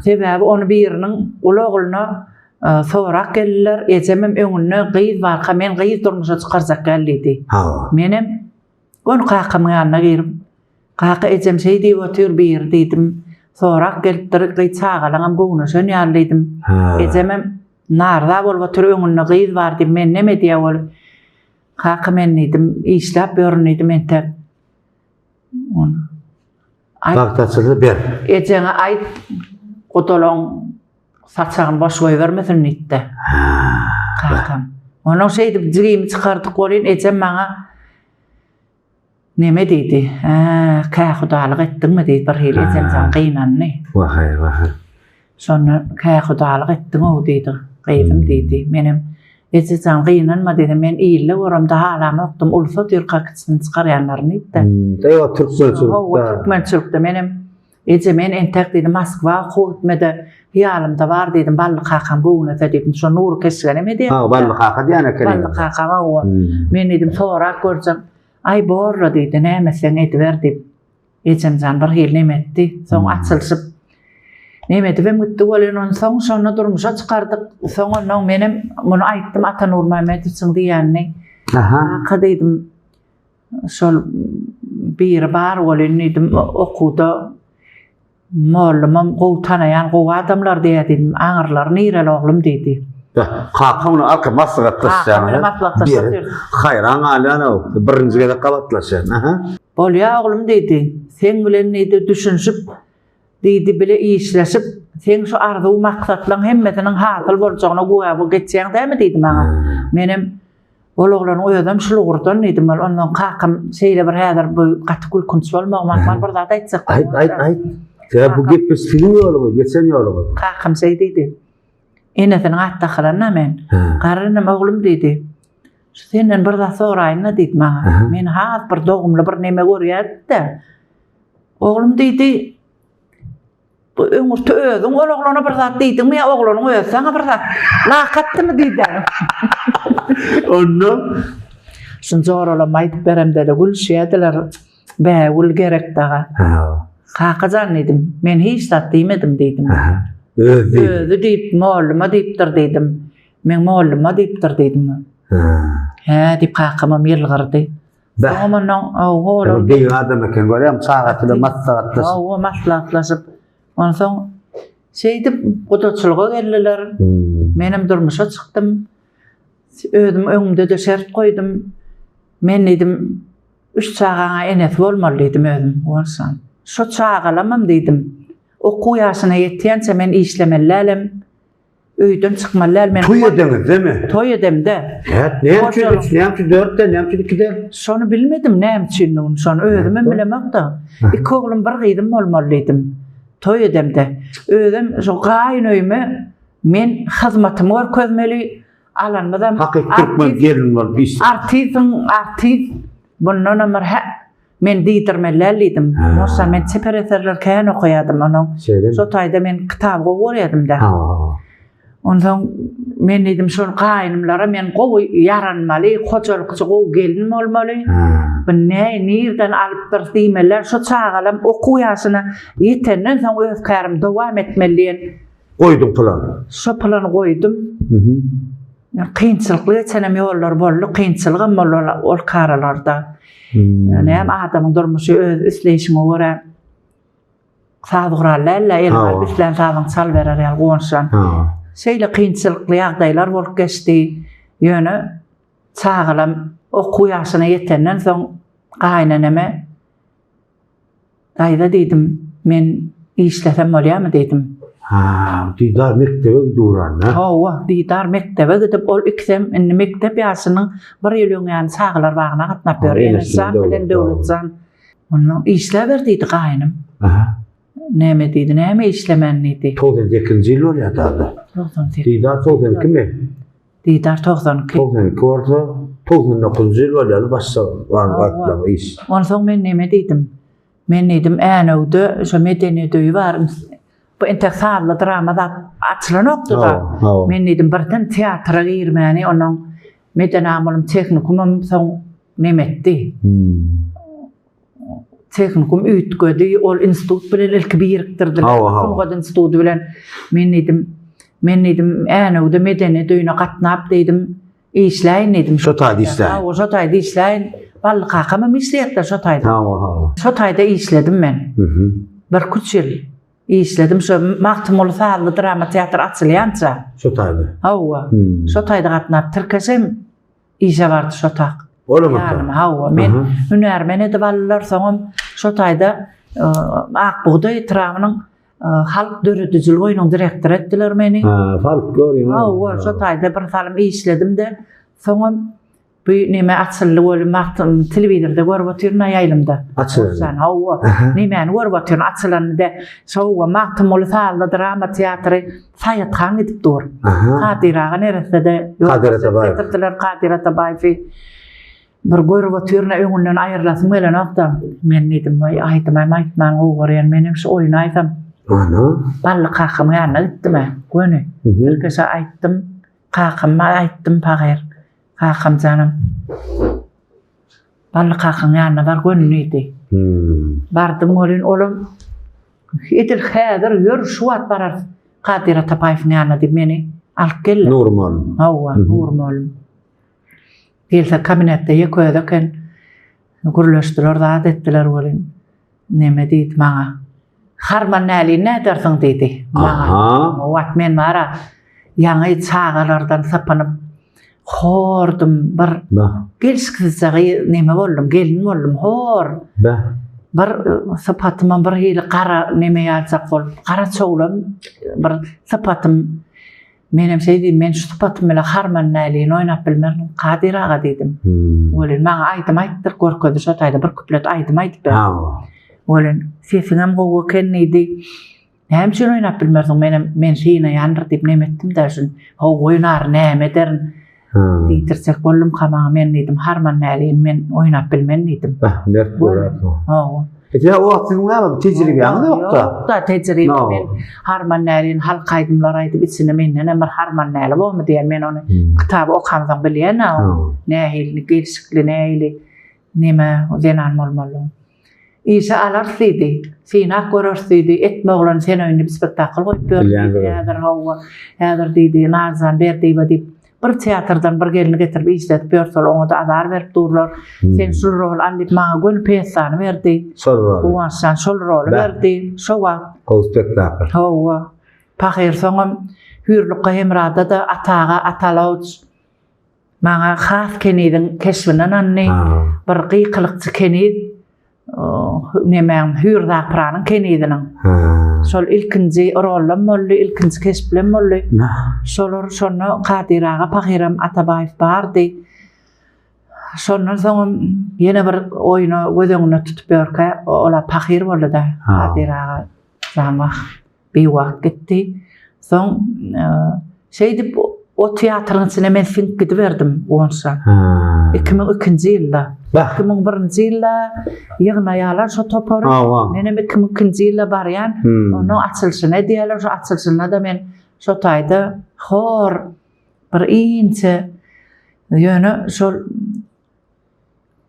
Sebäbi ony biriniň uly ogluna e, sorak geldiler. Ejemem öňünde gyz barka men gyz durmuşa çykarjak gel diýdi. Hawa. Menem göni kakamyň ýanyna girip, kaka ejem şeý diýip otyr biri diýdim. Sorak gelipdir, gyz çagalaňam göwneşen ýaly diýdim. Hä. Ejemem narza bolup otyr öňünde gyz bar diýip men neme diýä bolup. Kaka men diýdim, işläp ýörün diýdim entek. Ony. Aýt. Bagt açyldy ber. Ejeňe aýt, gudalaň saçagyny boş goýbermesin diýdi. Kakam. Onuň şeýdip jigimi çykardyk welin ejem maňa neme diýdi. Hä, kähudalyk etdiňmi diýdi bir hili ejem jan gynandy. Wahaý, wahaý. Şonda kähudalyk etdiň-ow diýdi, gyzym diýdi. Menem, Eje jan, gynanma diýdim, men ilde göremde halamokdym, ulusy otyrka kiçisini çykarýanlaryny diýdi. Eýwa, türkmençilikde. Hawa, türkmençilikde. Menem, Eje, men entek diýdim, Moskwa okuwa gitmede hyýalymda bar diýdim, Bally kakam göwnese diýdim, şo Nury Keşgenem edýär. Ha, Bally kaka diýen ekeniň. Bally kakam, hawa. Men diýdim, sorap görjek. Aý, borla diýdi, näme etseň ediber diýip. Ejemjan bir hili neme etdi. Soň açylyşyp neme edibem gitdi welin onsoň şonda durmuşa çykardyk. Soň onnoň menem muny aýtdym Ata Nurmämmedowiçiň diýenini. Aha. Kaka diýdim. Şol biri bar welin diýdim okuwda mollumam gowy tanaýan gowy adamlar diýýär diýdim. Aňyrlary nireli oglum diýdi. Kaka muny arka maslahatlaşýan. Kaka bilen maslahatlaşyp. Haýran galýan-ow. Birinji gezek gabatlaşýan. Aha. Bolýa oglum diýdi. Seň bilen diýdi düşünişip diýdi bile işleşip seň şu arzuw maksatlaň hemmesiniň hasyl boljagyna güwä bu geçýäň dämi diýdi maňa. Menem ol oglanyň özem şul ugurdan diýdim ol ondan kakam şeýle bir häzir bu gaty gülkünç bolmagy mahmal bir zat aýtjak. Aýt aýt aýt. Sebäbi bu gep siziň ýoluňyz geçen ýoluňyz. Kakam şeý diýdi. Enesiniň at dakylan-da men. Garrynym oglum diýdi. Şu senden bir zat soraýyn-da diýdi maňa. Men has bir dogumly bir neme görýärdim-de. Oglum diýdi, bu öňürti özüň ol oglana bir zat diýdiňmi ýa oglanyň özi saňa bir zat lak atdymy diýdi. Onda Şuny joralama aýdyp beremde-de gülüşýärdiler. Bägül gerek daga. Kakajan diýdim, men hiç zat diýmedim diýdim. Özi diýdi. Özi diýip, molluma diýipdir diýdim. Men molluma diýipdir diýdim. Hä diýip kakamam ýylgyrdy. Soňam ondan olar beýik adam eken görýäňmi çagasy bilen maslahatlaşyp. Hawa maslahatlaşyp. Onsoň şeýdip gudaçylyga geldiler. Menem durmuşa çykdym. Özüm öňümde-de şert goýdum. Men diýdim, üç çagaňa enesi bolmaly diýdim özüm. Bolsam. Şo çagalamam diýdim. Okuw ýaşyna ýetýänçä men işlemeli dälem. Öýden çykmaly däl men. Toý edeňizdemi? Toý edemde. Hä, näme üçin üç, näme üçin dört däl, näme üçin iki däl? Şony bilmedim näme üçinligini, şony özümem bilemok-da. Iki oglum, bir gyzym bolmaly diýdim. Toý edemde. Özem şo gaýyn öýüme men hyzmatymy görkezmeli, alanymyzam Hakyky türkmen gelin bolup iş. Artistiň artist bundanam bir hä men diýdirmeli däl diýdim. Bolsa men çeper eserler kän okaýardym onuň. Şo taýda men kitaby gowy görýärdim-de. Onsoň men diýdim şol gaýynymlara men gowy ýaranmaly, hojalykçy gowy gelin bolmaly. Bu ne, nirden alypdyr diýmeliler. Şo çagalam okuw ýaşyna ýetenden soň öz kärimi dowam etmeli diýen. Goýduň plany. Şo plany goýdum. Kynçylykly geçenem ýollar boldy, kynçylygam boldy ol karalarda. Näme adamyň durmuşy öz isleýşiňe görä saz gural däl-de, eliňe alyp islän sazyňy çalyberer ýaly guwançdan. Şeýle kynçylykly ýagdaýlar bolup geçdi. Ýöne çagalam okuw ýaşyna ýetenden soň gaýyneneme Daýza diýdim, men işlesem bolýarmy diýdim. Ha, Didar mekdebe gidiwranda. Hawa, Didar mekdebe gidip, ol ikisem indi mekdep ýaşynyň bir ýyl öň ýany çagalar bagyna gatnap ýör. Enesjan bilen Döwletjan. Onda işläber diýdi gaýynym. Aha. Näme diýdi, näme işlemän diýdi. 98-nji ýyl bolýar dagy. 98. Didar 92 mi? Didar 92. 92 bolsa, 99-njy ýyl bolýar, başda bar iş. Onsoň men neme diýdim? Men diýdim, Änewde şo medeniýet öýi bar. Bu entek sazly drama zat açylanokdy-da. Men diýdim, birden teatra girmäni, onuň Meden Amulym tehnikumam soň neme etdi. Tehnikum üýtgedi, ol institut bilen ilki birikdirdiler. Sungat instituty bilen. Men diýdim, men diýdim, Änewde medeniýet öýüne gatnap diýdim, işläýin diýdim. Şo taýda işläýin. Hawa, şo taýda işläýin. Bally kakamam işleýärdi şo taýda. Hawa, hawa. Şo taýda işledim men. Birküç ýyl işledim şo Magtymguly sazly drama teatr açylýança. Şo taýda. Hawa. Şo taýda gatnap tirkeşem işe bardy şo tak. Olam Ýanyma, hawa, men hünärmen edip aldylar, soňam şo taýda e, Ak bugdaý etrabynyň e, halk döredijilik oýnuň direktory etdiler meni. Ha, folklor ýa. Hawa, şo taýda bir salym işledim-de, soňam bu neme açyldy weli magtym telewizorda görüp otyryn ýaýlymda. Açylan. Hawa, nemäni görüp otyryn açylanyny-da. Şowa Magtymguly sazly drama teatry Saýat han gidip dur. Kadyr aga neresse-de Kadyr Atabaýew. Getirdiler Kadyr Atabaýewi. Bir görüp otyryn öňünden aýrylasym gelenok-da. Men diýdim, waý aýdym-aým aýtman gowy görýän, menem şu oýny aýsam. Ana. Bally kakamyň ýanyna gitdim-ä, göni. Tirkeşe aýtdym, kakama aýtdym pahyr. Kakam janam. Bally kakaň ýanyna bar göni diýdi. Bardym welin olam edil häzir ýör şu wagt bararys Kadyr Atabaýewiň ýanyna diýip meni alyp geldi. Nury mugallym. Hawa, Nury mugallym. Gelse kabinetde ýeke özi eken. Gürleşdiler, zat etdiler welin neme diýdi maňa. Harman nälini nädersiň diýdi maňa. O wagt men bara ýaňy çagalardan sypynyp hordum bir gelşiksizje gyz neme boldum, gelin boldum hor. Bir sypatymam bir hili gara neme ýaljak bolup, gara çowlam bir sypatym Menem şeý diýdim, men şu sypatym bilen Harman nälini oýnap bilmerin, Kadyr aga diýdim. Welin maňa aýdym aýtdyr, görkezdi şo taýda bir küplet aýdym aýdyp berdi. Welin sesiňem gowy eken diýdi. Näme üçin oýnap bilmersiň, menem men synaýandyr diýip neme etdim-dä şuny. How oýnar, näme ederin diýdirjek boldumka maňa men diýdim, Harman nälini men oýnap bilmen diýdim. Mert bolarsyň. Hawa. Ýa o wagt siziň näme tejribäňiz ýokda? Ýokda tejribe men Harman Nälini halk aýdymlar aýdyp içinde menden hem bir Harman Näli bormy diýen men ony kitaby okamsoň bilýän-ä o nähili gelşikli nähili neme zenan bolmalydygyny. Işe alarys diýdi. Synap göreris diýdi. Etme oglan sen oýny bir spektakl goýup ber diýdi. Häzir hawa häzir diýdi Narjan Berdiýewa diýip Bir teatrdan bir gelni getirip işledip ýörseler, oňa-da azar berip durlar. Sen şul roly al diýip, maňa göni pýesany berdi. Şol roly. Guwançjan şol roly berdi. Şo wagt. Gowy spektakl. Hawa. Pahyr soňam Hüýrlukga Hemrada-da Ata aga Atalowiç maňa has keniziň keşbini ynandy. Bir gykylykçy keniz. Nemäň Hüýr Zapranyň keniziniň. Şol ilkinji rollam boldy, ilkinji keşplem boldy. Şolar şonda Kadyr aga pahyram Atabaýew bardy. Şondan soňam ýene bir oýna göz öňünde tutup ýörkä, ola pahyr boldy-da. Kadyr aga jan wah. Biwagt gitdi. Soň şeýdip o teatryň içine men siňip gidiberdim Guwançjan. 2002-nji ýylda. 2001-nji ýylda ýygnaýarlar şo topary. Menem 2002-nji ýylda barýan. Onuň açylyşyny edýärler. Şo açylyşynda-da men şo taýda hor bir inçe ýöne şol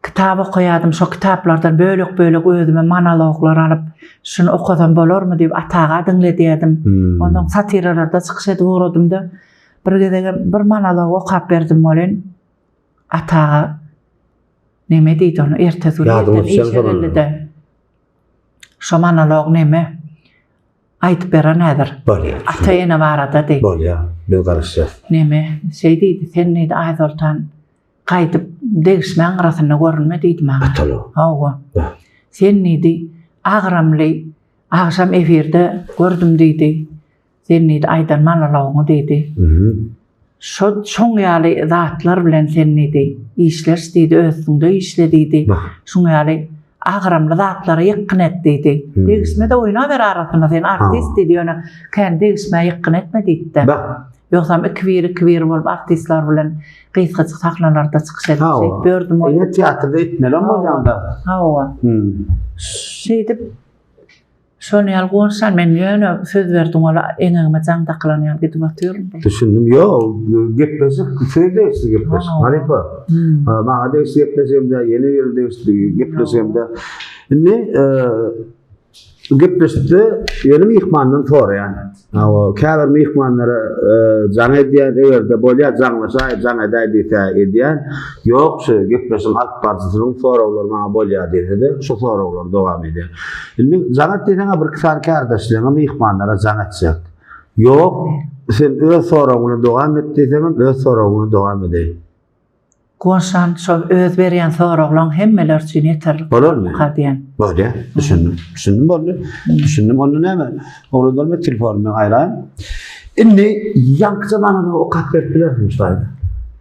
Kitap okaýardym, şo kitaplardan bölek-bölek özüme monologlar alyp, şuny okasam bolarmy diýip Ata aga diňledýärdim. Onsoň satiralarda çykyş edip ugradym-da, bir gezegem bir monolog okap berdim welin, Ata aga neme diýdi ony, ertesi gün irden işe geldi-de, şo monolog neme, aýdyp beren häzir. Bolýar. Ata-ene baradady. Bolýar, biz garaşýas. Neme, şeý diýdi, sen diýdi, Aýsoltan, Gaýdyp degişmäň gyrasynda görünme diýdi maňa. Atala. Hawa. Sen diýdi, agramly agşam efirde gördüm diýdi. Sen diýdi, aýdan monologyňy diýdi. Şo şoň ýaly zatlar bilen sen diýdi, işleş diýdi, öz üstüňde işle diýdi. Şuň ýaly agramly zatlara ýykgyn et diýdi. Degişme-de oýnaber arasynda sen artist diýdi, ýöne kän degişmä ýykgyn etme diýdi-de. Ýogsam ikibir ikibir bolup artistler bilen gysgajyk sahnalarda çykyş edip şeýdip ýördüm. Ine teatrda etmeli bolýanda. Hawa. Şeýdip şony ýaly Guwançjan men ýöne söz berdim wala eňegime jaň dakylan ýaly gidip otyryn. Düşündim. Ýok, gepleşik size degişli gepleşik. Halypa. Maňa degişli gepleşigim däl, ýene birine degişli gepleşigim däl. Indi Gepleşikde ýöne myhmandan soraýan. Hawa, käbir myhmanlara jaň edýän, eger-de bolýar jaňlaşaý, jaň edäý diýse edýän. Ýok, şu gepleşigiň alyp baryjysynyň soraglary maňa bolýar diýse-de, şu soraglar dowam edýär. Indi jaň et diýseň-ä birki sany kärdeşleriňe myhmanlara jaň etjek. Ýok, sen öz soragyň bilen dowam et diýseňem, öz soragyň bilen dowam edeýin. Guwançjan şol öz berýän soraglaň hemmeler üçin ýeterlik. Bolarmy? Ka diýen. Bolýar. Düşündim. Düşündim boldy. Düşündim. Onda näme? Oglanlar men telefonymy aýraýyn. Indi ýaňkyja manyny okap berip bilersiň şu taýda.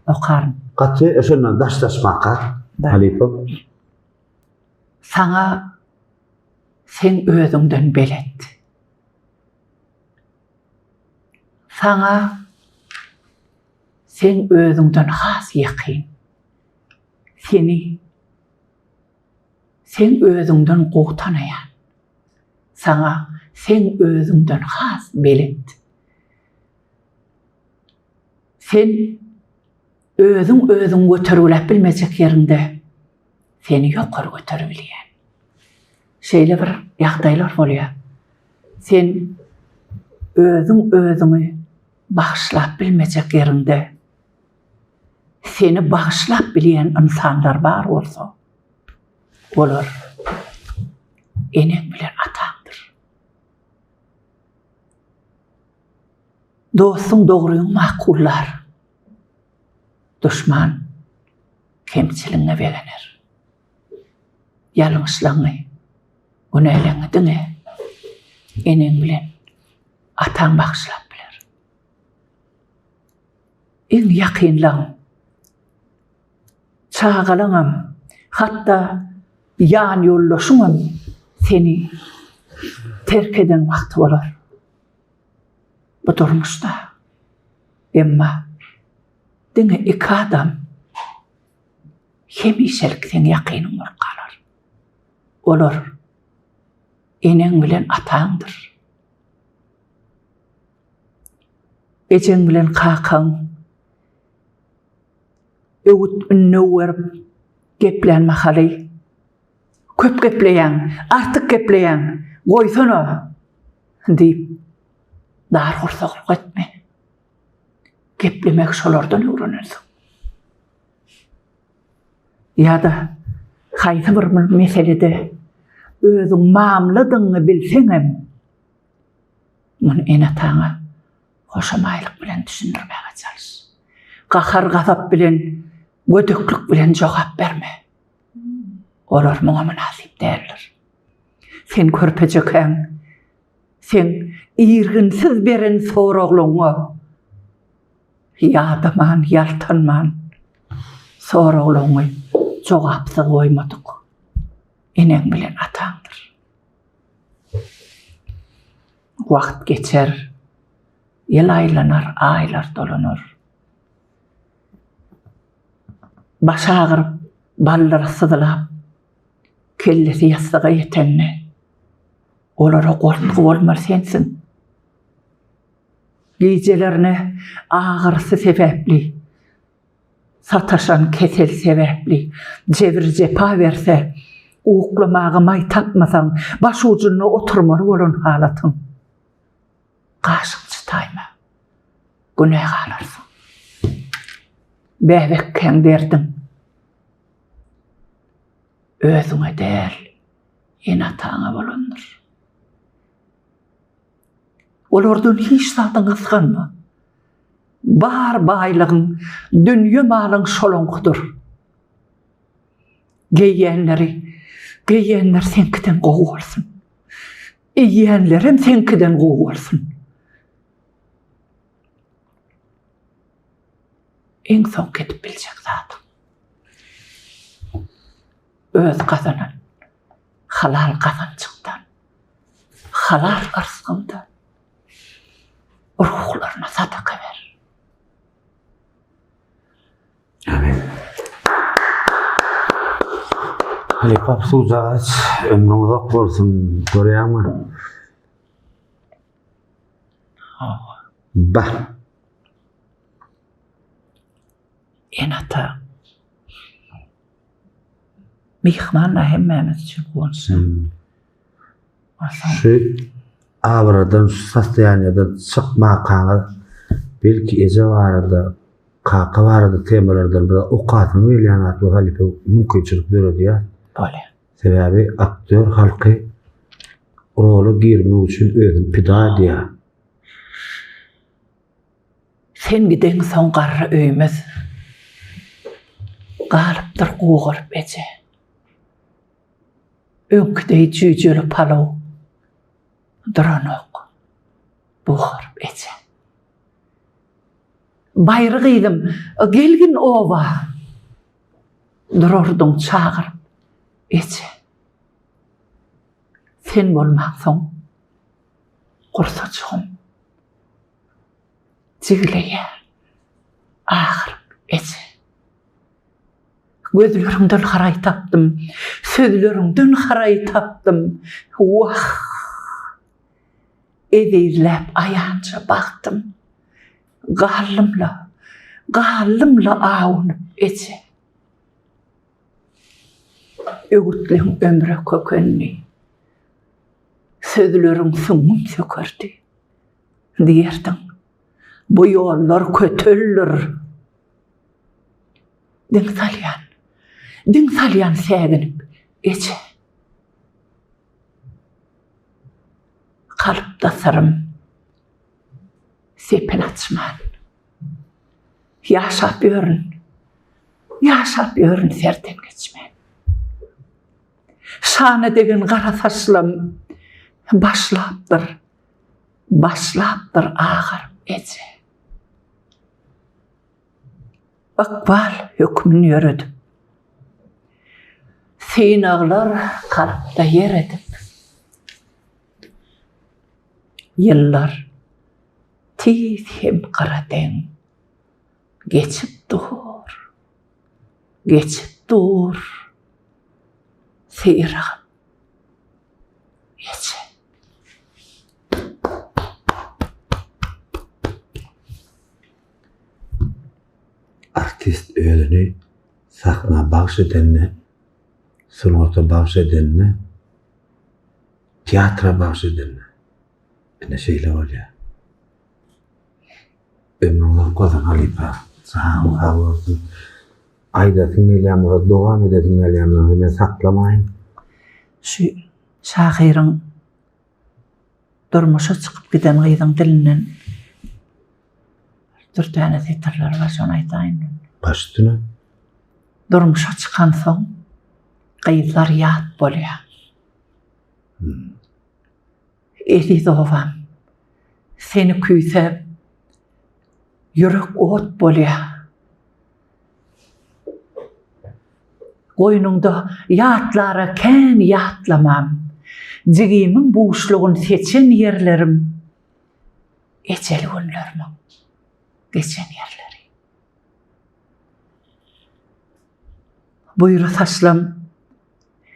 Okaryn. Gaty e, şondan daşlaşmaka. Halypa. Saňa seň özüňden belet. Saňa seň özüňden has ýakyn. Seni seň özüňden gowy tanaýan. Saňa seň özüňden has belet. Sen özüň özüňi götergiläp bilmejek ýeriňde seni ýokary göteribilýän. Şeýle bir ýagdaýlar bolýar. Sen özüň özüňi bagyşlap bilmejek ýeriňde seni bagyşlap bilýän ynsanlar bar bolsa, olar eneň bilen ataňdyr. Dostuň dogryňy makullar. Duşman kemçiligiňe begener. Ýalňyşlygyňy, günäleňi diňe eneň bilen ataň bagyşlap biler. Iň ýakynlaň, çagalaňam, hatda ýanýoldaşyňam seni terk eden wagty bolar. Bu durmuşda. Emma diňe iki adam hemişelik seň ýakynyň bolup galar. Olar eneň bilen ataňdyr. Ejeň bilen kakaň öwüt-ündew berip geplän mahaly köp gepleýäň, artyk gepleýäň, goýsana diýip dar gursaklyk etme. Geplemegi şolardan öwrenersiň. Ýa-da haýsy bir meselede özüň mamladygyňy bilseňem, muny ene-ataňa hoşamaýlyk bilen düşündirmäge çalyş. Gahar-gazap bilen, gödeklik bilen jogap berme. Olar muňa mynasyp däldir. Sen körpejekäň, seň irginsiz beren soraglaryňa ýadaman, ýaltanman soraglaryňy jogapsyz goýmadyk eneň bilen ataňdyr. Wagt geçer, ýyl aýlanar, aýlar dolanar. Başy agyryp, baldyry syzylap, kellesi ýassyga ýetende, olara goltgy bolmaly sensiň. Gijelerine agyrysy sebäpli, sataşan kesel sebäpli jebir-jepa berse, uklamaga maý tapmasaň, başujunda oturmaly bolan halatyň. Gaşyň çytaýma, günä galarsyň. Bäbekkäň derdiň özüňe däl, ene-ataňa bolandyr. Olardan hiç zadyň gysganma. Bar baýlygyň, dünýe malyň şolaňkydyr. Geýýänleri, geýýänler seňkiden gowy bolsun. Iýýänlerem seňkiden gowy bolsun. Iň soňky edip biljek zadyň. Öz gazanan halal gazanjyňdan, halal yrsgyňdan ruhlaryna sadaka ber. Amin. Halypa suwjagaç ömrüň uzak bolsun görýäňmi? Hawa. Bah. Ene-ata myhman-da hemmämiz üçin guwançly. Hmm. Şu abradan, şu sostoýaniýadan çykmakaňyz belki eje barada, kaka barada temalardan biraz okasyňyz gelýän zat bu halypa mümkinçilik döredýär. Bolýar. Sebäbi aktýor halky rola girmek üçin özüni pida edýär. Sen gideňsoň garry öýmüz. Galypdyr gugaryp eje. Öňki deý jüýjeli palaw duranok bugaryp eje. Baýry gyzym, gelgin oba. Durardyň çagyryp eje. Sen bolmaňsoň gursajygym jigleýär agyryp eje. Gözleriňden haraý tapdym, sözleriňden haraý tapdym. Wah! Ezizläp aýança bagtym. Galdym-la, galdym-la awunyp eje. Öwütleň ömre kökenini, Sözleriň süňňüm sökerdi. Diýerdiň, Bu ýollar köteldir. Diň salýan, diň salýan säginip, eje. Kalpda syrym sepin açman. Ýaşap ýörün, ýaşap ýörün serden geçmän. Şana degen gara saçlam başlapdyr, başlapdyr agaryp eje. Ykbal hökmün ýöredip. Synaglar kalpda ýer edip. Ýyllar tiz hem gyradeň geçip dur, geçip dur. Syragyp eje. Artist özüni sahna bagş edende, sungata bagş edende, teatra bagş edende ine şeýle bolýar. Ömrüň uzak bolsun halypa. Janyň sag bolsun. Aýdasyň gelýän bolsa, dowam edesiň gelýän bolsa men saklamaýyn. Şu şahyryň Durmuşa çykyp giden gyzyň dilinden dürdäne setirler bar, şony aýdaýyn. Baş üstüne. Durmuşa çykansoň gyzlar ýat bolýar. Hmm. Eziz obam, seni küýsäp ýürek ot bolýar. Goýnuňda ýatlara kän ýatlamam. Jigimiň buşlugyn seçen ýerlerim, Ejeli günlerimiň geçen ýerleri. Buýra saçlam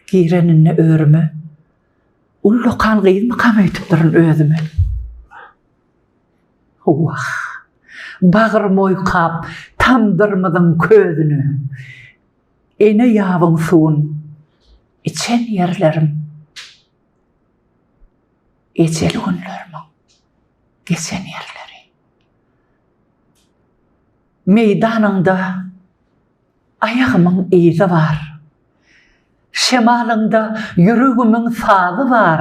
gireninde örüme, Ullakan gyzmykam öýdüpdirin özümi. Wah, bagrym oýkap tamdyrymyzyň közüne, Ene ýabyň suwun içen ýerlerim, Ejeli günlerimiň geçen ýerleri. Meýdanyňda aýagymyň yzy bar, Şemalyňda ýüregimiň sazy bar.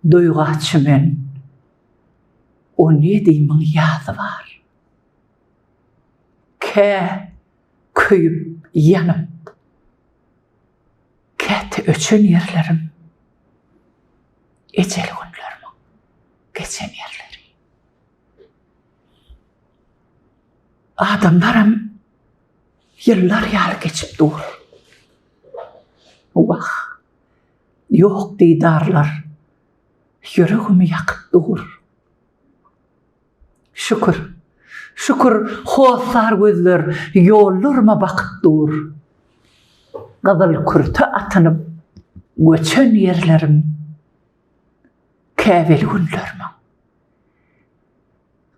Duýga çümen on ýedimiň ýazy bar. Kä köýüp ýanyp, käte öçen ýerlerim, ejeli günlerimiň geçen ýerleri. Adamlaram ýyllar ýaly geçip dur. Wah! Ýok didarlar ýüregimi ýakyp dur. Şükür, şükür hossar gözler ýollaryma bakyp dur. Gyzyl kürte atynyp göçen ýerlerim käbeli günlerimiň,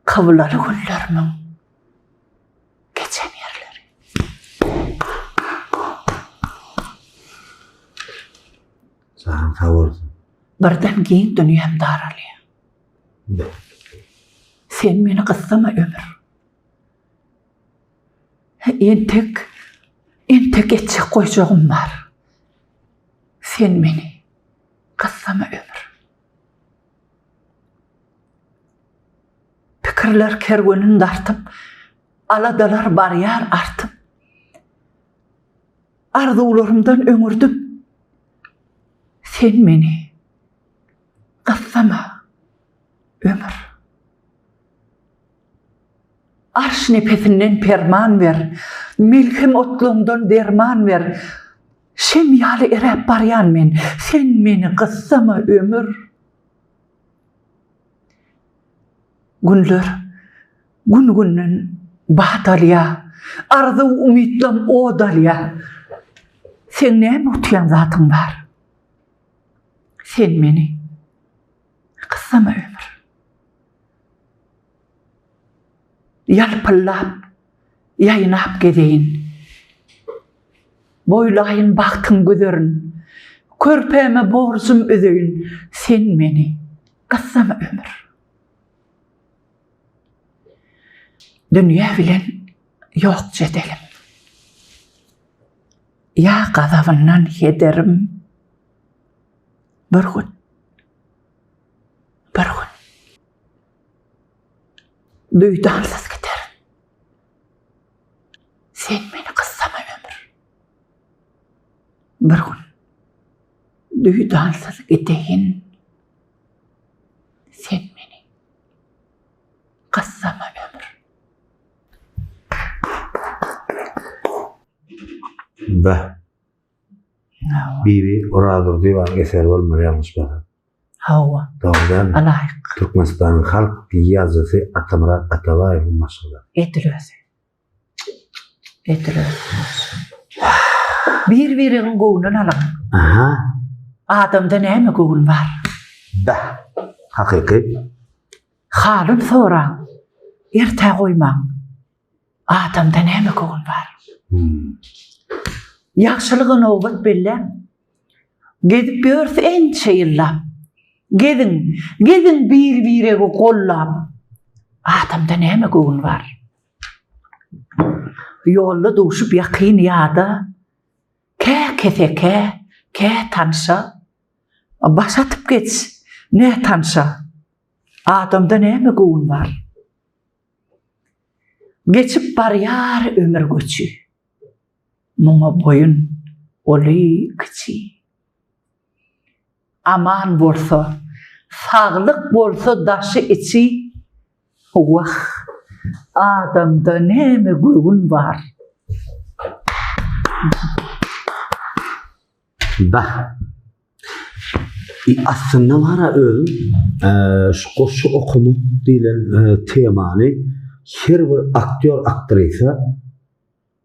kyblaly günlerimiň geçen ýerleri. Janyň sag bolsun. Birden giň dünýäm daralýar. Sen meni gyssama ömür. Entek, entek etjek goýjagym bar. Sen meni gyssama ömür. Pikirler kerwenin dartyp, aladalar barýar artyp. Arzuwlarymdan öňürdip, sen meni gyssama, ömür. Arş nepesinden perman ber, melhem otlaňdan derman ber, Şem ýaly eräp barýan men, sen meni gyssama, ömür. Günler gün-günden bat alýar, Arzuw-umytlam ot alýar. Seň näme utýan zatyň bar? Sen meni gyssama ömür. Ýalpyldap, ýaýnap gezeýin. Boýlaýyn bagtyň güzerin. Körpäme borjum ödeýin. Sen meni gyssama ömür. Dünýä bilen ýok jedelim. Ýa gazabyndan hederim. Bir gün, bir gün duýdansyz giderin. Sen meni gyssama ömür. Bir gün duýdansyz gideýin. Sen meni gyssama ömür. Beh. Bibi Orazdurdyýewanyň eseri bolmaly ýalňyşmasam. Hawa. Dogry dälmi? Ylaýyk. Türkmenistanyň halk ýazyjysy Atamyrat Atabaýewiň maşgalasy. Edil özi. Edil özi. Bir-biriňiň göwnüni alyň. Aha. Adamda näme göwün bar? Beh. Hakyky. Halyn soraň. Ertä goýmaň. Adamda näme göwün bar? Hmm. Ýagşylyga nobat belläň. Gezip ýörüs ençe ýyllap. Geziň, geziň bir-biregi gollap. Adamda näme göwün bar? Ýolda duşup ýakyn ýada, kä kesekä, kä tanşa, baş atyp geç nätanşa. Adamda näme göwün bar? Geçip barýar ömür göçi. Muňa boýun uly-kiçi. Aman bolsa, saglyk bolsa daşy-içi, Wah, adamda näme göwün bar? Bah. I aslynda bara özüm şu goşgy okamak diýlen temany her bir aktýor aktrisa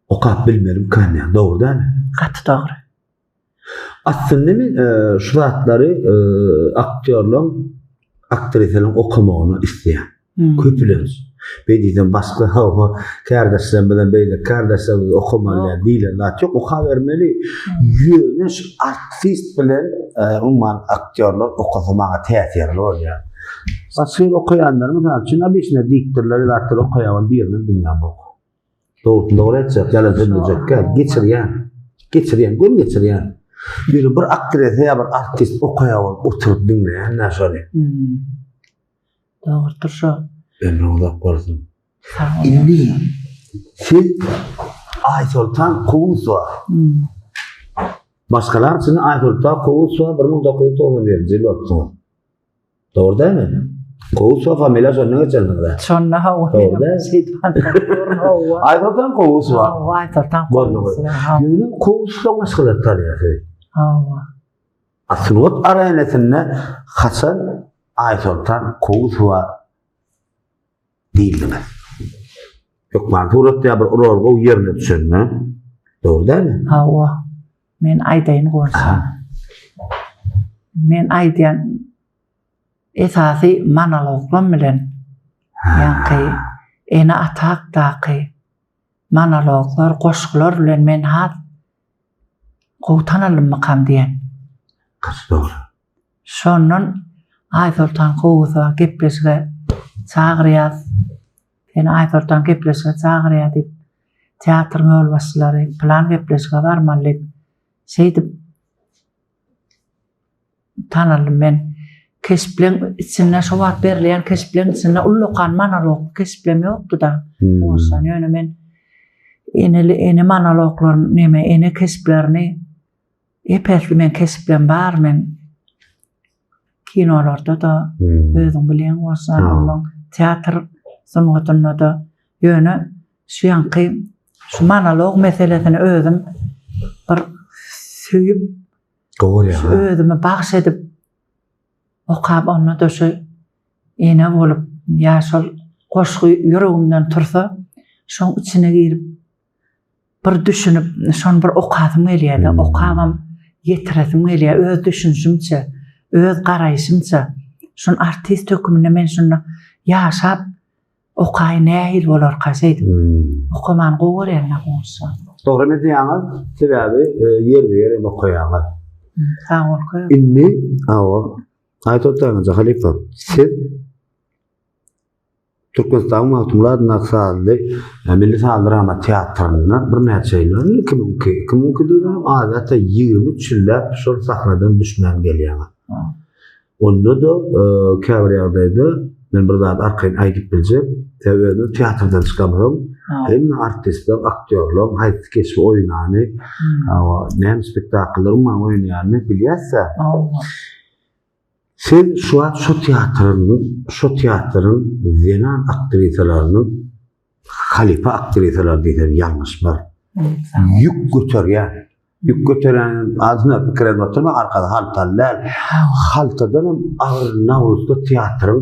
okap bilmelimkan ýa dogry dälmi? Gaty dogry. Aslynda men şu zatlary aktýorlaryň aktrisalaryň okamagyny isleýän. Köplenç. Beý diýsem başga hawa kärdeşlerimizem beýleki kärdeşlerimiz okamaly däl diýlen zat ýok. Okabermeli. Ýöne şu artist bilen umuman aktýorlar okasa maňa täsirli bolýar. Başga okaýanlar mysal üçin obişne diktorlar zatlar okaýan birinem diňlämok. Dogrusyny dogry aýtjak, ýalan sözlejek däl. Geçirýän. Geçirýän, göni geçirýän. Ýöne bir aktrisa ýa bir artist okaýar bolup oturyp diňleýän-dä şony. Dogrudyr şo. Ömrüň uzak bolsun. Sag bol. Indi siz Aýsoltan Kowusowa. Maşgalaň içinde Aýsoltan Kowusowa 1991-nji ýyl bolupsyňyz. Dogry dälmi? Kowusowa familiýa şonda geçensiňiz-ä. Şonda hawa. Dogry däl. Hawa. Aýsoltan Kowusowa. Hawa, Aýsoltan Kowusowa. Ýöne Kowusowa maşgalasy tanýar sizi. Hawa. A sungat arenasynda haçan Aýsoltan Kowusowa diýildiňiz? Hökman suratda ýa bir rol gowy ýerine düşende. Dogry dälmi? Hawa. Men aýdaýyn Guwanç. Men aýdýan esasy monologlam bilen ýaňky ene-ata hakdaky monologlar, goşgular bilen men has gowy tanalymmykam diýen. Gaty dogry. Şondan Aýsoltan Kowusowa gepleşige çagyrýas. Seni Aýsoltan gepleşige çagyrýar diýip, teatryň ýolbaşçylary plan gepleşige barmaly diýip, şeýdip tanaldym men. Keşpleň içinde şo wagt berilýän keşpleň içinde ullakan monologly keşplem ýokdy-da. Goşan ýöne men. Eneli ene monologlaryny neme ene keşplerini ep-esli men keşplem bar men kinolarda-da özüň bilýän bolsa ondan teatr sungatynda-da ýöne şu ýaňky şu monolog meselesini özüm bir söýüp Gowy bolýar. Özümi bagş edip okap onda-da şu ene bolup ýa şol goşgy ýüregimden tursa şoň içine girip bir düşünip şony bir okasym gelýär-de okabam ýetiresim gelýär öz düşünişimçe öz garaýşymça şony artist höküminde men şunda ýaşap okaý nähili bolarka şeýdip okamany gowy görýän-de goňşy. Dogry edýäňiz, sebäbi ýerbe-ýer hem okaýaňyz. Sag bol köp. Indi hawa, aýt oturanyňyza halypa, siz Türkmenistanyň Magtymguly adyndaky sazly milli sazly drama teatrynda birnäçe ýyl, 2002, 2002 diýseňem adatda 23 ýyllap şol sahnadan düşmän gelýäňiz. Onda-da käbir ýagdaýda men bir zady arkaýyn aýdyp biljek, sebäbi özüm teatrdan çykamsoň, hemme artistler, aktýorlaryň haýsy keşbi oýnany, näme spektakllar umuman oýnaýanyny bilýäs-dä. Siz şu wagt şu teatryň, şu teatryň zenan aktrisalarynyň halypa aktrisalary diýsem ýalňyşmaz. Ýük göterýän. Ýük göterýän adyna pikir edip oturma, arkasy haltaly däl. Haltadan hem agyr nawruzda teatryň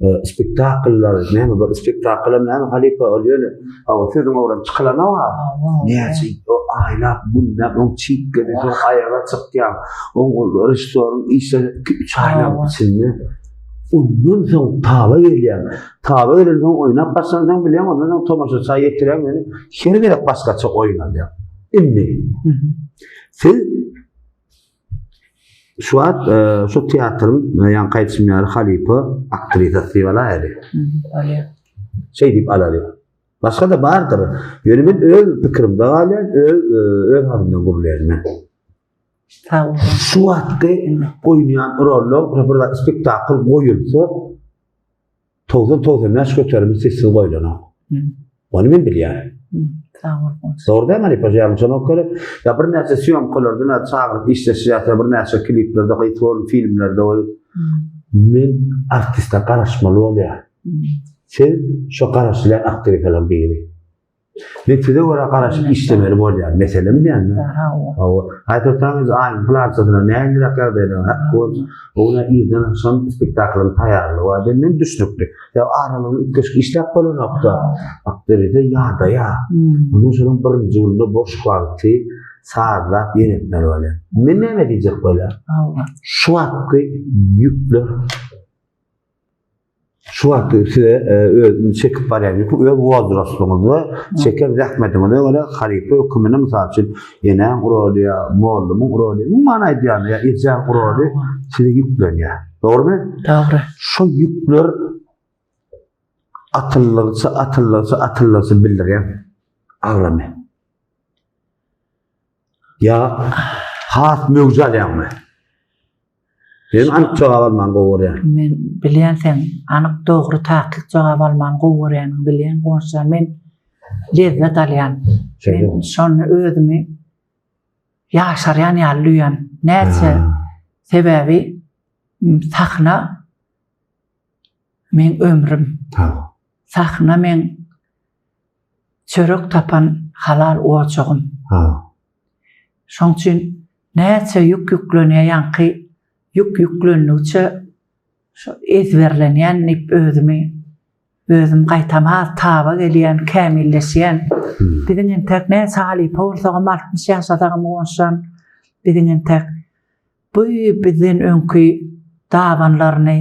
e, spektakllary, näme bir spektakl hem näme halypa ol ýöne o sözüň oglan çykylanok. Näçe o aýlap, günläp oň çitkedi, soň aýaga çykýar. Oň režissýoryň işleri 2-3 aýlap içinde ondan soň taba gelýär. Taba gelensoň oýnap başlansoň bilýäň, ondan soň tomaşaça ýetirýäň, ýöne her gezek başgaça oýnalýar. Indi siz şu wagt e, şu teatryň e, ýaňky aýdyşym ýaly halypa aktrisasy diýip alaýaly. Bolýar. Şeý diýip alaly. Başga-da bardyr. Ýöne men öz pikirimde galýan, öz e, öz adymdan gürleýän men. Sag boluň. Şu wagtky oýnaýan rollar bir zat spektakl goýulsa 90-95 göterimi sessiz goýlanok. Ony men bilýän. Sag bol. Dogry däl halypa ýalňyşamok gerek. Ýa birnäçe sýomkalarda näçe çagyryp işleşýärse, birnäçe kliplerde, gysga bolun filmlerde bolup men artiste garaşmaly bolýar. Siz şo garaşylýan aktrisalaryň biri. Men size görä garaşyp işlemeli bolýar. Mesele mi diýende? Hawa. Aýtsaňyz aýyň pylançasyna nähiliräk ýagdaýda Ona irden agşam spektaklyň taýýarlygy bar diýen men düşnükli. Ýa aralygyny üýtgeşik işläp bolanokda. Akteride ýadaýa. Onuň şonuň birinji günde boş wagty sazlap ýene etmeli bolýar. Men näme diýjek bolýar? Şu wagtky ýükler Şu wagt size e, özüni çekip barýan ýükü öz wozrastyňyzda çeken zähmetiňize görä halypa hökümini mysal üçin enäň roly ýa mollumyň roly, umuman aýdýan ýa ejäň roly size ýüklenýär. Dogrumy? Dogry. Şu ýükler atyldygyça, atyldygyça, atyldygyça bildirýär agramy. Ýa has möwje alýaňmy? Men anyk jogap almany gowy görýän. Men bilýän sen anyk dogry takyk jogap almany gowy görýäniňi bilýän Gonçjan men lezzet alýan. Men şonda özümi ýaşarýan ýaly duýýan. Näçe sebäbi sahna meň ömrüm. Sahna meň çörek tapan halal ojagym. Şoň üçin näçe ýük ýüklenýär ýaňky ýük ýüklendigiçe şo ezberlenýän diýip özümi özüm gaýtam has taba gelýän, kämilleşýän. Biziň entek näçe halypa bolsagam 60 ýaşasagam Guwançjan biziň entek bu bizden öňki dabanlaryny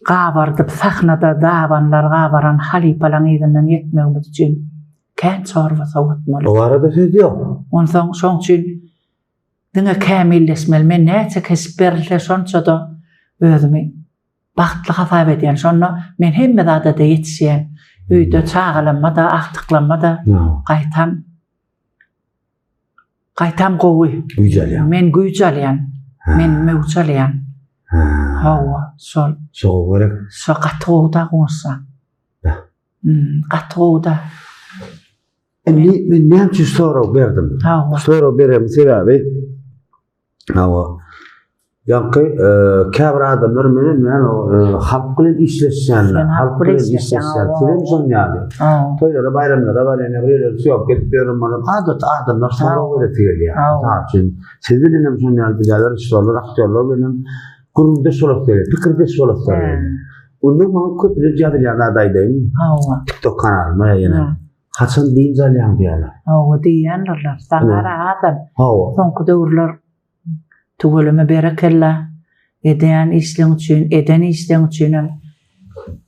gabardyp sahnada dabanlary gabaran halypalaň yzyndan ýetmegimiz üçin kän çorba sowatmaly. O barada söz ýok. Onsoň şoň üçin diňe kämilleşmeli. Men näçe keşp berilse şonça-da özümi bagtly hasap edýän. Şonda men hemme zada-da ýetişýän. Öýde çagalanma-da, agtyklanma-da gaýtam Gaýtam gowy. Güýç alýan. Men güýç alýan. Men möwç alýan. Hawa, şol. Şo gowy gerek. Şo gaty gowy-da goňşa. Gaty gowy-da. Indi men näme üçin sorag berdim? Hawa. Sorag beremiň sebäbi hawa. Ýaňky e, käbir adamlar menen näme e, halk bilen işleşýänler, Sen halk bilen işleşýän, sizem şoň ýaly. Hawa. Toýlara, baýramlara barýan, bir ýerlere syýahat edip ýören bolan adat adamlar sorag beresi gelýär. Hawa. Mysal üçin, siz bilen hem şoň ýaly bizler režissýorlar, aktýorlar bilen hem gürrüňdeş bolasy gelýär, pikirdeş bolasy gelýär. Onda maňa köplenç ýazylýan zady aýdaýynmy? Hawa. TikTok kanalyma ýene. Haçan dynç alýaň diýýärler. Hawa diýýändirler. Saňa adam. Hawa. Soňky döwürler tüweleme berekella edýän işleň üçin, eden işleň üçin hem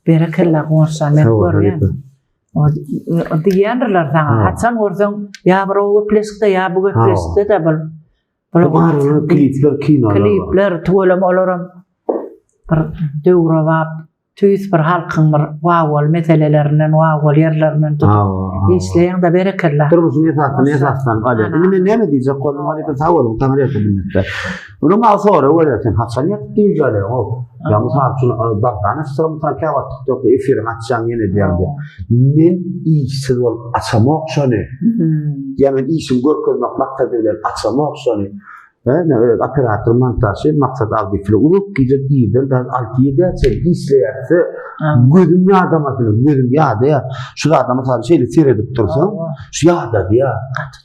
berekella Guwançjan men görýän. O diýýändirler saňa. Haçan görseň ýa bir o gepleşikde ýa bu gepleşikde-de bul. Bu arada klipler, kinolar bar. Klipler, tüweleme olaram bir döwrebap tüýs bir halkyň bir wawwaly meselelerinden, wawwaly ýerlerinden tutup işleýäň-de berekella. Durmuşyň esasyny esaslanyp alýar. Indi men näme diýjek boldum, halypa sag boluň, Taňryýalka minnetdar. Munuň maňa sorag berýär, sen haçan ýatyp dynç alýaň-ow? Ýa mysal üçin, Bagdan açsam, mysal käwagt TikTokda efiriňi açýaň ýene diýýäň diýýär. Men işsiz bolup açamok şony. Ýa men işimi görkezmek maksady bilen açamok şony. Ine, öz operator montažçy Maksat Abdyýew bilen uzak gije irden saat alty-ýedä çenli işleýärse, gözüm ýadamasyn, gözüm ýadaýar. Şu zada mysal şeýle seredip dursaň, şu ýadadýar.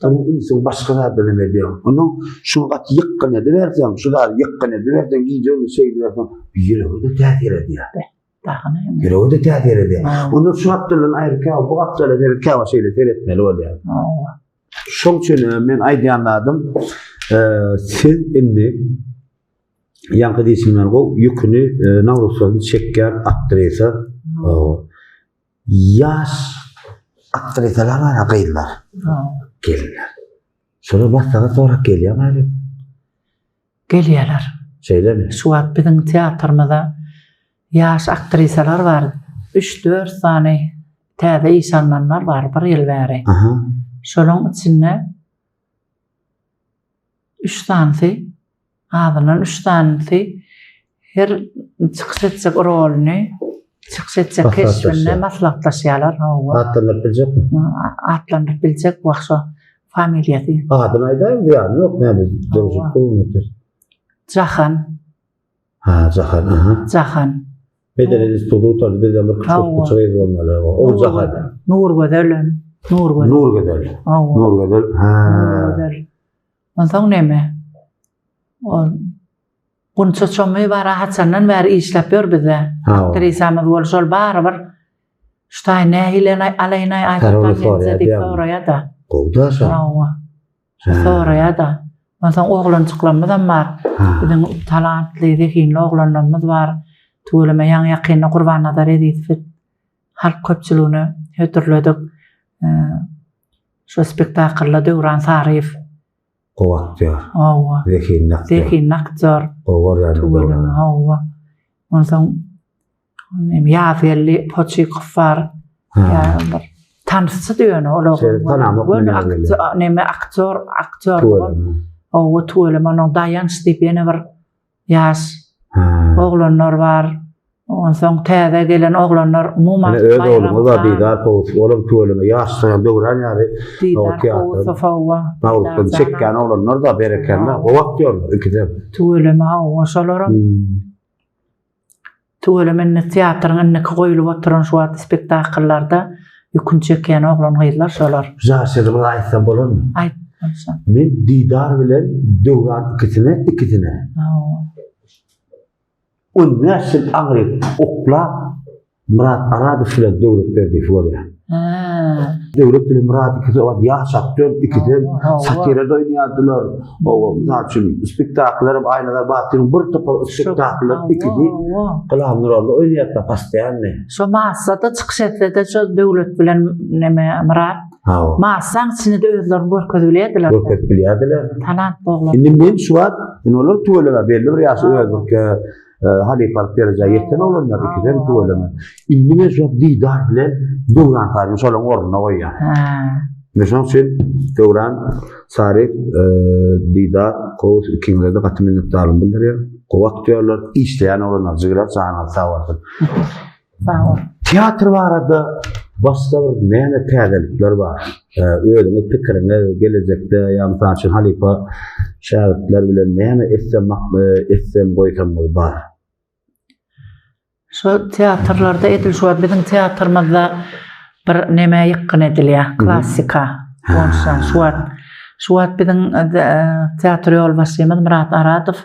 Onuň ünsüňi başga zada neme edýär. Onuň şuny gaty ýykgyn ediberseň, şu zady ýykgyn ediberseň, gije-gündiz şeýdiberseň, ýürege-de täsir edýär. Ýürege-de täsir edýär. Ondan şu gapdaldan aýry käwagt bu gapdala seret, käwagt şeýle seretmeli bolýar. Şoň üçin men aýdýan zadym, siz indi ýaňky diýşim ýaly gowy ýüküni, nagruzkasyny çekýän aktrisa, ýaş aktrisalar bar, gyzlar, gelinler. Şolar maslahat sorap gelýärmi hany? Gelýärler. Şeýlemi? Şu wagt biziň teatrymyza ýaş aktrisalar bar. Üç-dört sany täze iş alnanlar bar bir ýyl bäri. Aha. Şolaň içinde üç sanysy, azyndan üç sanysy her çykyş etjek roluny, çykyş etjek keşbinde maslahatlaşýarlar. Hawa. Atlandyryp biljekmi? Atlandyryp biljek, wah şo familiýasy. Adyny aýdaýyň, zyýany ýok, näme dörjük göwün Jahan. Ha, Jahan, aha. Jahan. Medeniýet instituty gutardy, bizden bir kiçi kiçi gyz bolmaly. O Jahan. Nurgözel. Nurgözel. Nurgözel. Nurgözel. Ha. Nurgözel. Onsoň näme? O Gunça Çommy bar, haçandan bäri işläp ýör bizde. Aktrisamyz bol, şol barybir şu taý nähili alaýyn-aý Aýsoltan gelneje diýip soraýa-da. Gowy-da şo. Hawa. Şo soraýa-da. Onsoň oglanjyklarymyzam bar. Biziň talantly, zehinli oglanlarymyz bar. Tüweleme ýaňy-ýakynda Gurbannazar Ezizowy halk köpçüligine hödürledik. Şo spektaklda Döwran Saryýew Gowy aktýor. Hawa. Zehinli aktýor. Zehinli aktýor. Gowy görýän Tüweleme, hawa. Onsoň näme Ýazgeldi Poçykow bar. Ýa bir tansçy ýöne ol oglan. Göni näme aktýor, aktýor. Hawa, tüweleme onuň Daýanç diýip ýene bir Ýaş oglanlar bar. Onsoň täze gelen oglanlar umuman Ine öz oglumyz bar Didar Kowusow. Olam tüweleme ýaşlaýan Döwran ýaly Didar Kowusow hawa. Nawruzdan çekýän oglanlar da berekella. Gowy aktýorlar ikisem. Tüweleme hawa şolaram. Tüweleme indi teatryň indiki goýulyp oturan şu wagt spektakllarda ýüküni çekýän oglan-gyzlar şolar. Žaşydy bir aýtsam bolarmy? Aýt, bolsa. Men Didar bilen Döwran ikisine, ikisine. Hawa. On bäş ýyl aňryk oklap Myrat Aradow bilen Döwlet Berdiýewi görýän. Hä. Döwlet bilen Myrat ikisi o wagt ýaş aktýor, ikisem satirada oýnaýardylar. Owa, mysal üçin, spektakllar hem Aýnazar Batyryň bir topar spektakllar ikisi glavny rolda oýnaýardylar postoýanny. Şo massada çykyş etse-de şo Döwlet bilen neme Myrat Hawa. Massaň içinde-de özlerini görkezip bilýärdiler. Görkezip bilýärdiler. Talantly oglan. Indi men şu wagt, indi olar tüweleme belli bir ýaşa özbek halypalyk derejä ýeten oglanlar ikisem tüweleme. Indi men şu wagt Didar bilen Döwran Saryny şolaryň ornuna goýýan. Hä. Men şonuň üçin Döwran Sary, Didar, Kowus ikiňize-de gaty minnetdarlygymy bildirýän. Gowy aktýorlar, işleýän oglanlar, jigiler janyňyz sag bolsun. Sag bol. Teatr barada. Başga bir näme täzelikler bar? Özüňiz pikiriňiz gelejekde ýa mysal üçin halypa şägirtler bilen näme etsem etsem goýsamyňyz bar? Şu teatrlarda edil şu wagt biziň teatrymyzda bir neme ýykgyn edilýär, klassika. Onsoň şu wagt şu wagt biziň e, teatr ýolbaşçymyz Myrat Aradow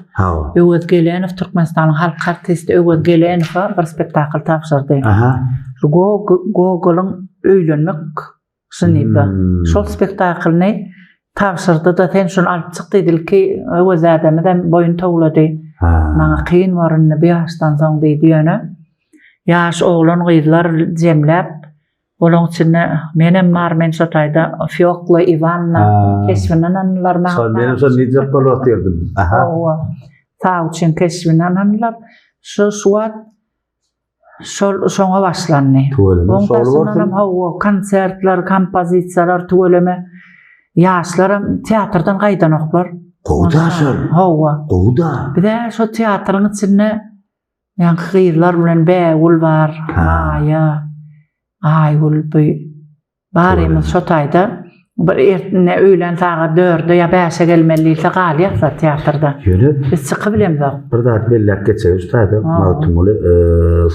Öwez Gelenow Türkmenistanyň halk artisti Öwez Gelenowa bir spektakl tabşyrdy. Aha. Gogolyň öýlenmek Şunyda. Hmm. Şol spektaklyny tabşyrdy-da sen şuny alyp çyk diýdi. Ilki Öwez dädemiz hem boýun towlady. Maňa kyn bor indi bu ýaşdan soň diýdi ýöne. Ýaş oglan gyzlar jemläp olaň içinde menem bar men şo taýda Fýokla Iwanna keşbini ynandylar maňa. Şol menem şol diýjek bolup otyrdym. Aha. Sawçyň keşbini ynandylar. Şu şu wagt Şol şoňa başlandy. Tüweleme Oň şowly bolsun. daşyndanam hawa, konsertler, kompozisiýalar tüweleme. Ýaşlaram teatrdan gaýdanoklar. Gowy-da şol. Hawa. Gowy-da. Bize şo teatryň içinde ýaňky gyzlar bilen Bägül bar, Maýa, Aýgül bu Barymyz şo taýda bir ertine öýlän sagat dörde ýa bäşe gelmeli diýilse galýas-da teatrda. Ýöne Biz çykybilemzok. Bir zat belläp geçeýin şu taýda Magtymguly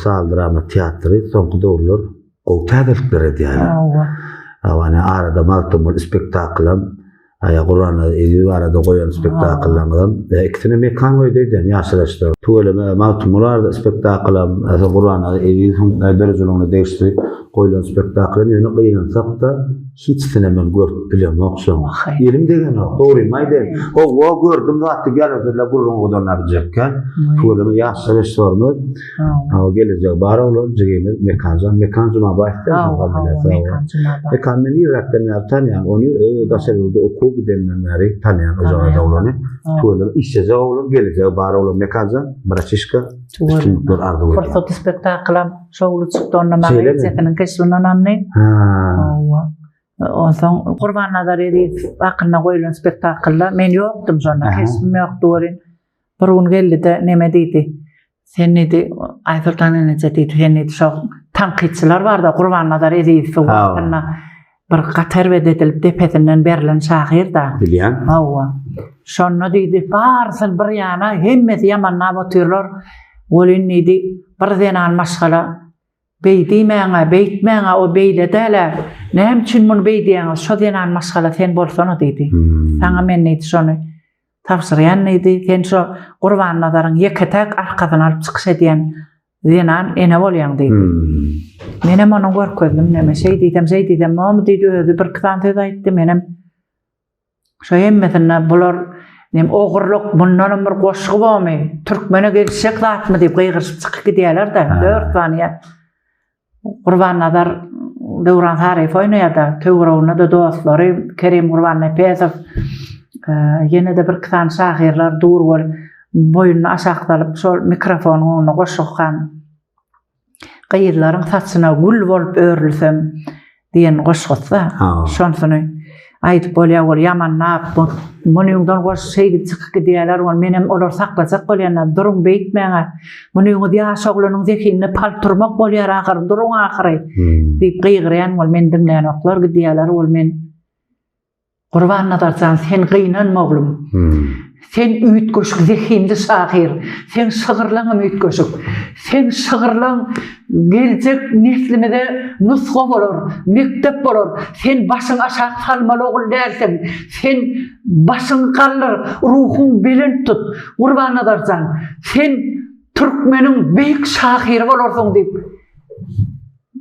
saz drama teatry soňky döwürler gowy täzelikler edýärler. Hawa. Hawa, ine arada Magtymguly spektaklam Aýa Gurbannazar Eziz barada goýan spektakllaryňyzam ikisini Mekan goýdy öýdýän ýaşylaşdy. Tüweleme Magtymguly barada spektaklam, Gurbannazar Ezizowyň döredijiligine degişli goýlan spektaklam ýöne gynansak-da hiçisine men görüp bilemok şoň. Elim degenok, dogrymy aýdaýyn. Howwa gördüm zat diýip ýalan sözläp gürrüň owadanlap biljekkä. Tüweleme ýaş režissýorymyz Hawa gelejegi bar oglan jigimiz Mekanjan Mekan Jumabaýew däl Hawa hawa Mekan Jumabaýew. Mekan men irräkden bäri tanýan ony daşary ýurda okuwa gidenden bäri tanýan ojagaz oglany. Tüweleme işlejek oglan gelejegi bar oglan Mekanjan braçişka üstünlikler arzuw edýän. Pursat spektaklam şowly çykdy onda maňa ejesiniň keşbini ynandy. Hawa. Onsoň Gurbannazar Ezizow hakynda goýlan spektaklda men ýokdum şonda keşbim ýokdy welin Bir gün geldi-de neme diýdi. Sen diýdi, Aýsoltan eneje diýdi, sen diýdi, şo tankytçylar bar-da, Gurbannazar Ezizow wagtynda bir gaty erbet edilip depesinden berlen şahyr-da. Bilýän. Hawa. Şonda diýdi, barysyny bir ýana, hemmesi ýamanlap otyrlar. Welin diýdi, bir zenan maşgala Beý diýmäň-ä, beýtmäň-ä, o beýle däl-ä. Näme üçin muny beý diýýäňiz, şo zenan maşgala sen bolsana diýdi. Saňa men diýdi şony tabşyrýan diýdi. Sen şo Gurbannazaryň ýeke-täk arkasyny alyp çykyş edýän zenan ene bolýaň diýdi. Menem onuň görkezdim neme, şeý diýsem, şeý diýsem, bormy diýdi, özi birki sany söz aýtdy, menem Şo hemmesinde bular nem ogurlyk, mundanam bir goşgy bormy, türkmene gelişjek zatmy diýip gygyryşyp çykyp gidýärler-de, dört sany ýa Gurbannazar Döwran Saryýew oýnaýar-da, töwereginde-de dostlary Kerim Gurbannepesow, ýene-de birki sany şahyrlar dur bolup, boýnuny aşak salyp, şol mikrofonyň öňünde goşgy okan. Gyzlaryň saçyna gül bolup örülsem diýen goşgusy-da. Şonsuny aýdyp bolýar ol ýamanlap, munyňdan goş şeýdip çykyp gidýärler ol menem olary saklajak bolýan-da, duruň beýtmäň-ä, munyňyz ýaş oglanyň zehinine pal turmak bolýar ahyry, duruň ahyry diýip gygyrýan ol meni diňlänoklar gidýärler ol men Gurbannazar jan, sen gynanma oglum. Sen üýtgeşik zehinli şahyr. Seň şygyrlaňam üýtgeşik. Seň şygyrlaň geljek neslimize nusga bolar, mekdep bolar. Sen başyňy aşak salmaly ogul dälsiň. Sen başyňy galdyr, ruhuňy belent tut. Gurbannazar jan, sen türkmeniň beýik şahyry bolarsyň diýip,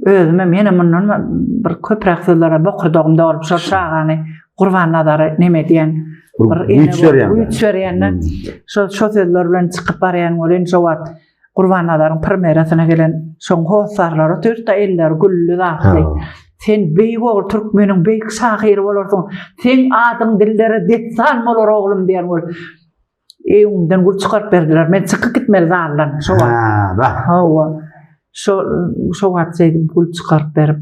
Özümem ýene mundan bir köpräk sözlere bokurdagym dolup şol çagany Gurbannazary neme edýän bir güýç berýän. Güýç berýän. Şo şo sözler bilen çykyp barýan welin şo wagt Gurbannazaryň premýerasyna gelen şoň hossarlary otyrdy-da elleri gülli zatly. Sen beýik ogul türkmeniň beýik şahyry bolarsyň. Seň adyň dillere dessan bolar oglum diýen bolup. Öňümden gül çykaryp berdiler. Men çykyp gitmeli zaldan şo wagt. Ha, bah. Hawa. Şo şo wagt şeýdip gül çykaryp berip.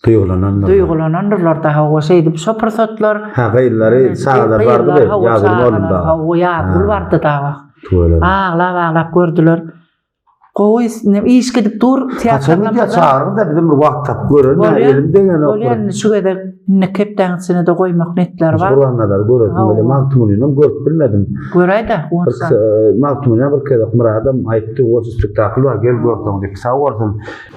Duýgulanandyrlar. Duýgulanandyrlar da hawa şeýdip şo pursatlar. Ha, gyzlary, çagalar bardy, Ýazgül boldy. Hawa, Ýazgül bardy da. Aglap aglap gördüler. Gowy iş gidip dur. Haçan gidýär çagyryň da bizim bir wagt tapyp görelim. Elim degenok. Bolýar şu gezek indi hepdäň içine de goýmak netler bar. Gurbannazary göresim gelýär. Magtymgulyny görüp bilmedim. Göräý-de. Magtymgulyny bir gezek Myradam aýtdy, o spektakl bar, gel görseň diýip. Sag bolsun.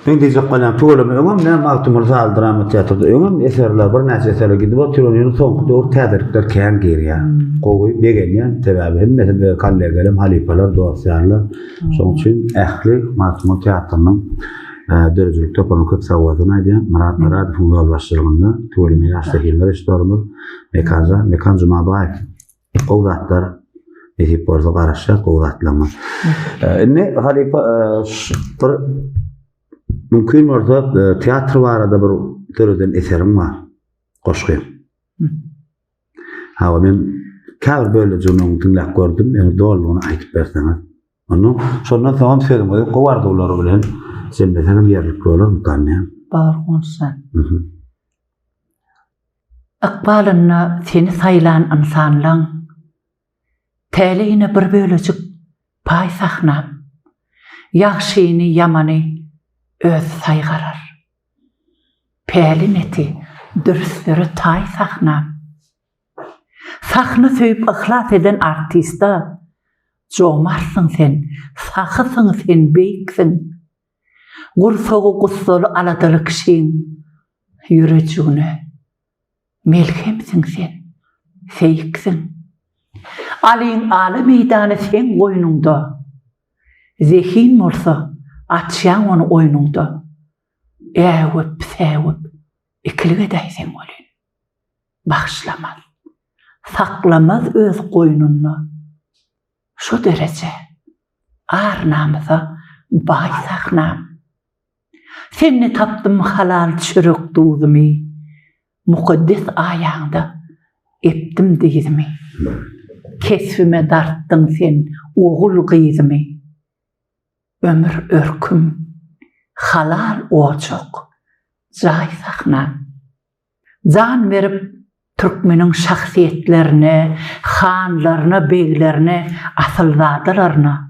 Men diýjek bolýan tüweleme öňem näme Magtymguly sazly drama teatrda öňem eserler birnäçe eserler gidip otyr ýöne soňky döwür täzelikler kän girýär. Gowy begenýän sebäbi hemmesi öz kollegalarym halypalar dost ýarlar. Şonuň üçin ähli Magtymguly teatrynyň döredijilik toparyna köp sag bolsun aýdýan. Myrat Myradowyň ýolbaşçylygynda tüweleme ýaş zehinler režissýorymyz Mekanjan Mekan Jumabaýew. Gowy zatlar nesip bolsa garaşýas gowy zatlaryňa. Indi halypa bir mümkin bolsa teatr barada bir döreden eseriň bar. Goşgy. Hawa men käbir bölejigini oň diňläp gördüm. Ýöne dolulygyny aýdyp berseňiz. Onda şondan soňam sözüňizi gowy arzuwlar bilen jemleseňiz ýerlikli bolarmykan diýýän. Bar bolsa. Ykbalynda seni saýlan ynsanlaň Täleýine bir bölejik paý sahnam. Ýagşyny, ýamany özi saýgarar. Päli neti dürüstlere taý sahnam. Sahna söýüp yhlas eden artista Jomartsyň sen, sahysyň sen, beýiksiň. Gursagy gussaly aladaly kişiň ýürejigine melhemsiň sen, seýiksiň. Alyň ala meýdany seň goýnuňda, Zehin bolsa açýaň ony oýnuňda. Äwüp-säwüp ikilik edäýseň welin, Bagyşlamaz, saklamaz öz goýnunda. Şu dereje ar-namysa baý sahnam. Sende tapdym halal çörek duzumy, Mukaddes aýaňda epdim dyzymy. Kesbime dartdyň sen ogul-gyzymy, Ömür örküm, halal ojak, jaý sahnam. Jan berip türkmeniň şahsyýetlerine, hanlaryna, beglerine, asylzadalaryna.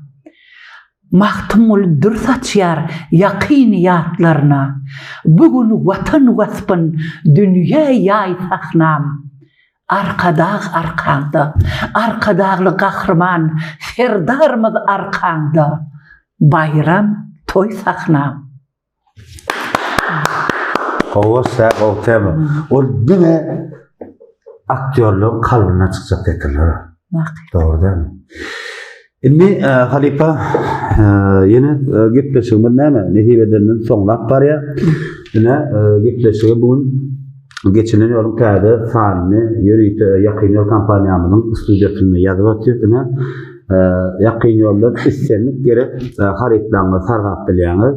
Magtymguly dür saçýar ýakyn ýatlaryna. Bu gün Watan waspyn dünýä ýaý sahnam. Arkadag arkaňda, Arkadagly Gahryman Serdarymyz arkaňda, Baýram toý sahnam. Gowy sä gowy tema. Ol diňe aktýorlaryň kalbyndan çykjak setirler. Dogry dälmi? Indi e, halypa e, ýene e, gepleşigimiz näme? Nesip edenden soňlap barýar. Ine gepleşigi bu gün geçilen ýoluň täze sanyny ýörite ýakyn ýol kompaniýamyzyň studiýasynda ýazyp otyrys. Ine Ýakyn ýoldan islendik gerek harytlaryňyzy sargap bilýäňiz.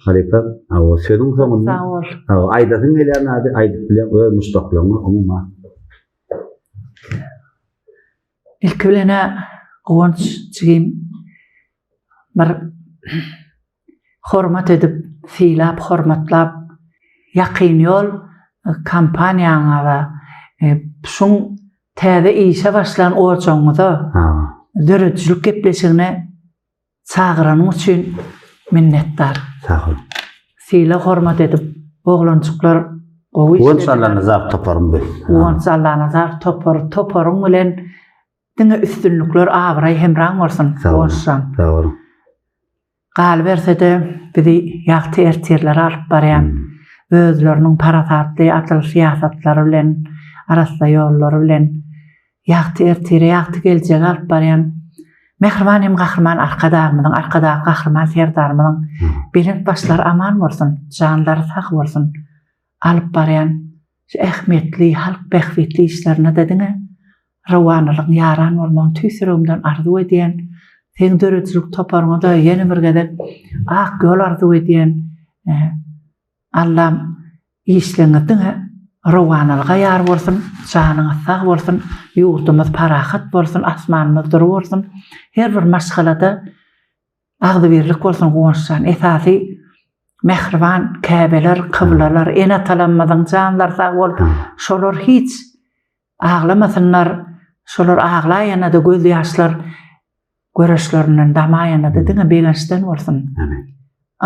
Halypa, hawa, sözüň soňunda. Sag bol. Hawa, aýdasyň gelýän zady aýdyp bilýäň öz muşdaklaryňa umuman. Ilki bilen-ä Guwanç jigim bir hormat edip, sylap, hormatlap, Ýakyn ýol kompaniýaňyza, şuň täze işe başlan ojagyňyza, döredijilik gepleşigine çagyranyň üçin minnetdar. Sag bol. Sylag-hormat edip, oglanjyklar gowy işlediler. Guwanç Allanazar toparym bu. Guwanç Allanazar topary, toparyň bilen diňe üstünlikler, abraý hemraň bolsun, Guwançjan. Sag boluň. Galyberse-de, bizi ýagty ertirlere alyp barýan, özleriniň parasatly, adyl syýasatlary bilen, arassa ýollary bilen ýagty ertire, ýagty geljege alyp barýan mähriban hem Gahryman Arkadagymyzyň, Arkadag Gahryman Serdarymyzyň belent başlary aman bolsun, janlary sag bolsun! Alyp barýan şu ähmiýetli, halk bähbitli işlerine-de diňe Rowanalygyň ýaran bolmagyny tüýs ýüregimden arzuw edýän. Seň döredijilik toparyňa-da ýene bir gezek ak ýol arzuw edýän. Allam işleriňiz diňe rowanalyga ýar bolsun, janyňyz sag bolsun, ýurdumyz parahat bolsun, asmanymyz dury bolsun. Her bir maşgalada agzybirlik bolsun Guwançjan. Esasy mähriban käbeler, kyblalar, ene-atalarymyzyň janlary sag bolup, şolar hiç Aglamasynlar, şolar aglaýanda-da göz ýaşlar. Göreçlerinden damaýanda-da diňe begençden bolsun. Amin.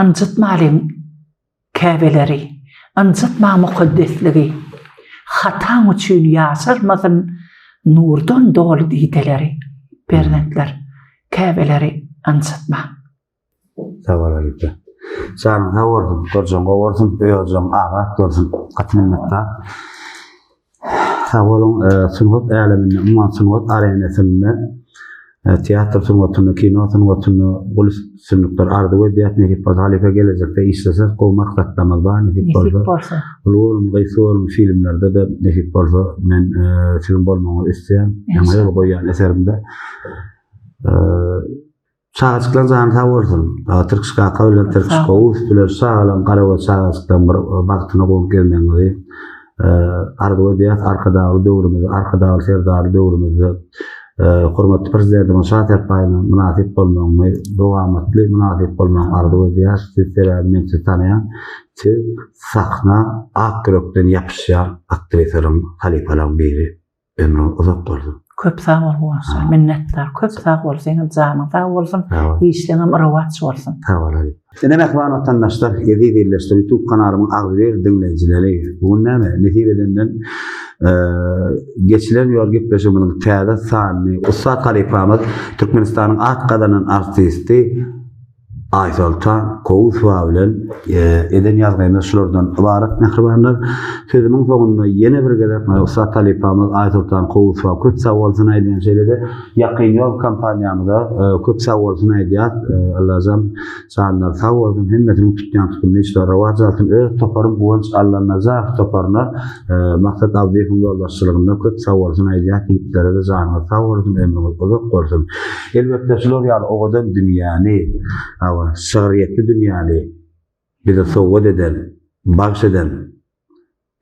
Ynjytmalyň käbeleri, ynjytmaň mukaddesligi. Hataň üçin ýaşarmasyn nurdan doly dideleri. Perzentler, käbeleri ynjytmaň. Sag bol halypa. Janyň sag bolsun, görjeň gowy bolsun, öý-ojagyň abat bolsun. Gaty minnetdar. Sag boluň, sungat äleminde, umuman sungat arenasynda, teatr sungatynda, kino sungatynda uly üstünlikler arzuw edýäs. Nesip bolsa halypa gelejekde işleşeris, gowy maksatlarymyz bar, nesip bolsa. Nesip bolsa. Uly göwrümli, gysga göwrümli filmlerde-de nesip bolsa men siziň bolmagyňyzy isleýän. Meň her goýýan eserimde. Çagajyklaň jany sag bolsun. Tirkiş kaka bilen Tirkiş Kowus bilen şu çagalaň garagöz çagajyklaň bir bagtyna gonup gezmegiňizi arzuw edýäs. Arkadagly döwrümizde, Arkadagly Serdarly döwrümizde hormatly Prezidentimiziň şa serpaýyna mynasyp bolmagyňy, dowamatly mynasyp bolmagyňy arzuw edýäs. Siz sebäbi men sizi tanaýan. Siz sahna ak ýürekden ýapyşýan aktrisalaryň, halypalaryň biri. Ömrüň uzak bolsun. Köp sag bol Guwançjan minnetdar köp sag bol seňem janyň sag bolsun işleňem rowaç bolsun. Sag bol Halypa. Ine mähriban watandaşlar, eziz ildeşler, YouTube kanalymyň agzybir diňleýjileri, bu gün näme, nesip edenden geçilen ýol gepleşigimiziň täze sanyny ussat halypamyz Türkmenistanyň at gazanan artisti Aýsoltan Kowusowa bilen eden ýazgymyz şulardan ybarat mähribanlar. Sözümiň soňunda ýene bir gezek ussat halypamyz Aýsoltan Kowusowa köp sag bolsun aýdýan şeýle-de Ýakyn ýol kompaniýamyza köp sag bolsun aýdýas. Allajan janlary sag bolsun hemmesiniň tutýan tutumly işleri rowaç alsyn. Öz toparym Guwanç Allanazarow toparyna Maksat Abdyýewiň ýolbaşçylygynda köp sag bolsun aýdýas ýigitlere-de janyňyz sag bolsun ömrüňiz uzak bolsun. Elbetde şular ýaly owadan dünýäni, hawa, şygryýetli dünýäni bize sowgat eden, bagş eden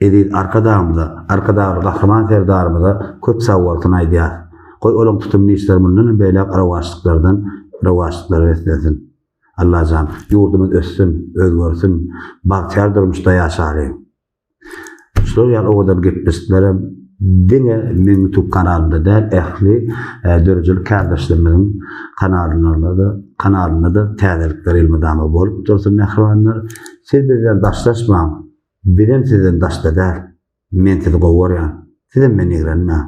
eziz Arkadagymyza, Arkadagly Gahryman Serdarymyza köp sagbolsun aýdýas. Goý olaň tutumly işleri mundan hem beýläk rowaçlyklardan rowaçlyklara beslensin. Allajan, ýurdumyz össün, özgersin, bagtyýar durmuşda ýaşalyň. Şular ýaly owadan gepleşiklerem diňe meň YouTube kanalymda däl, ähli döredijilik kärdeşlerimiziň kanalynda-da, kanalynda-da täzelikler elmydama bolup dursun mähribanlar. Siz bizden daşlaşmaň, bizem sizden daşda däl. Men sizi gowy görýän, sizem meni ýigrenmäň.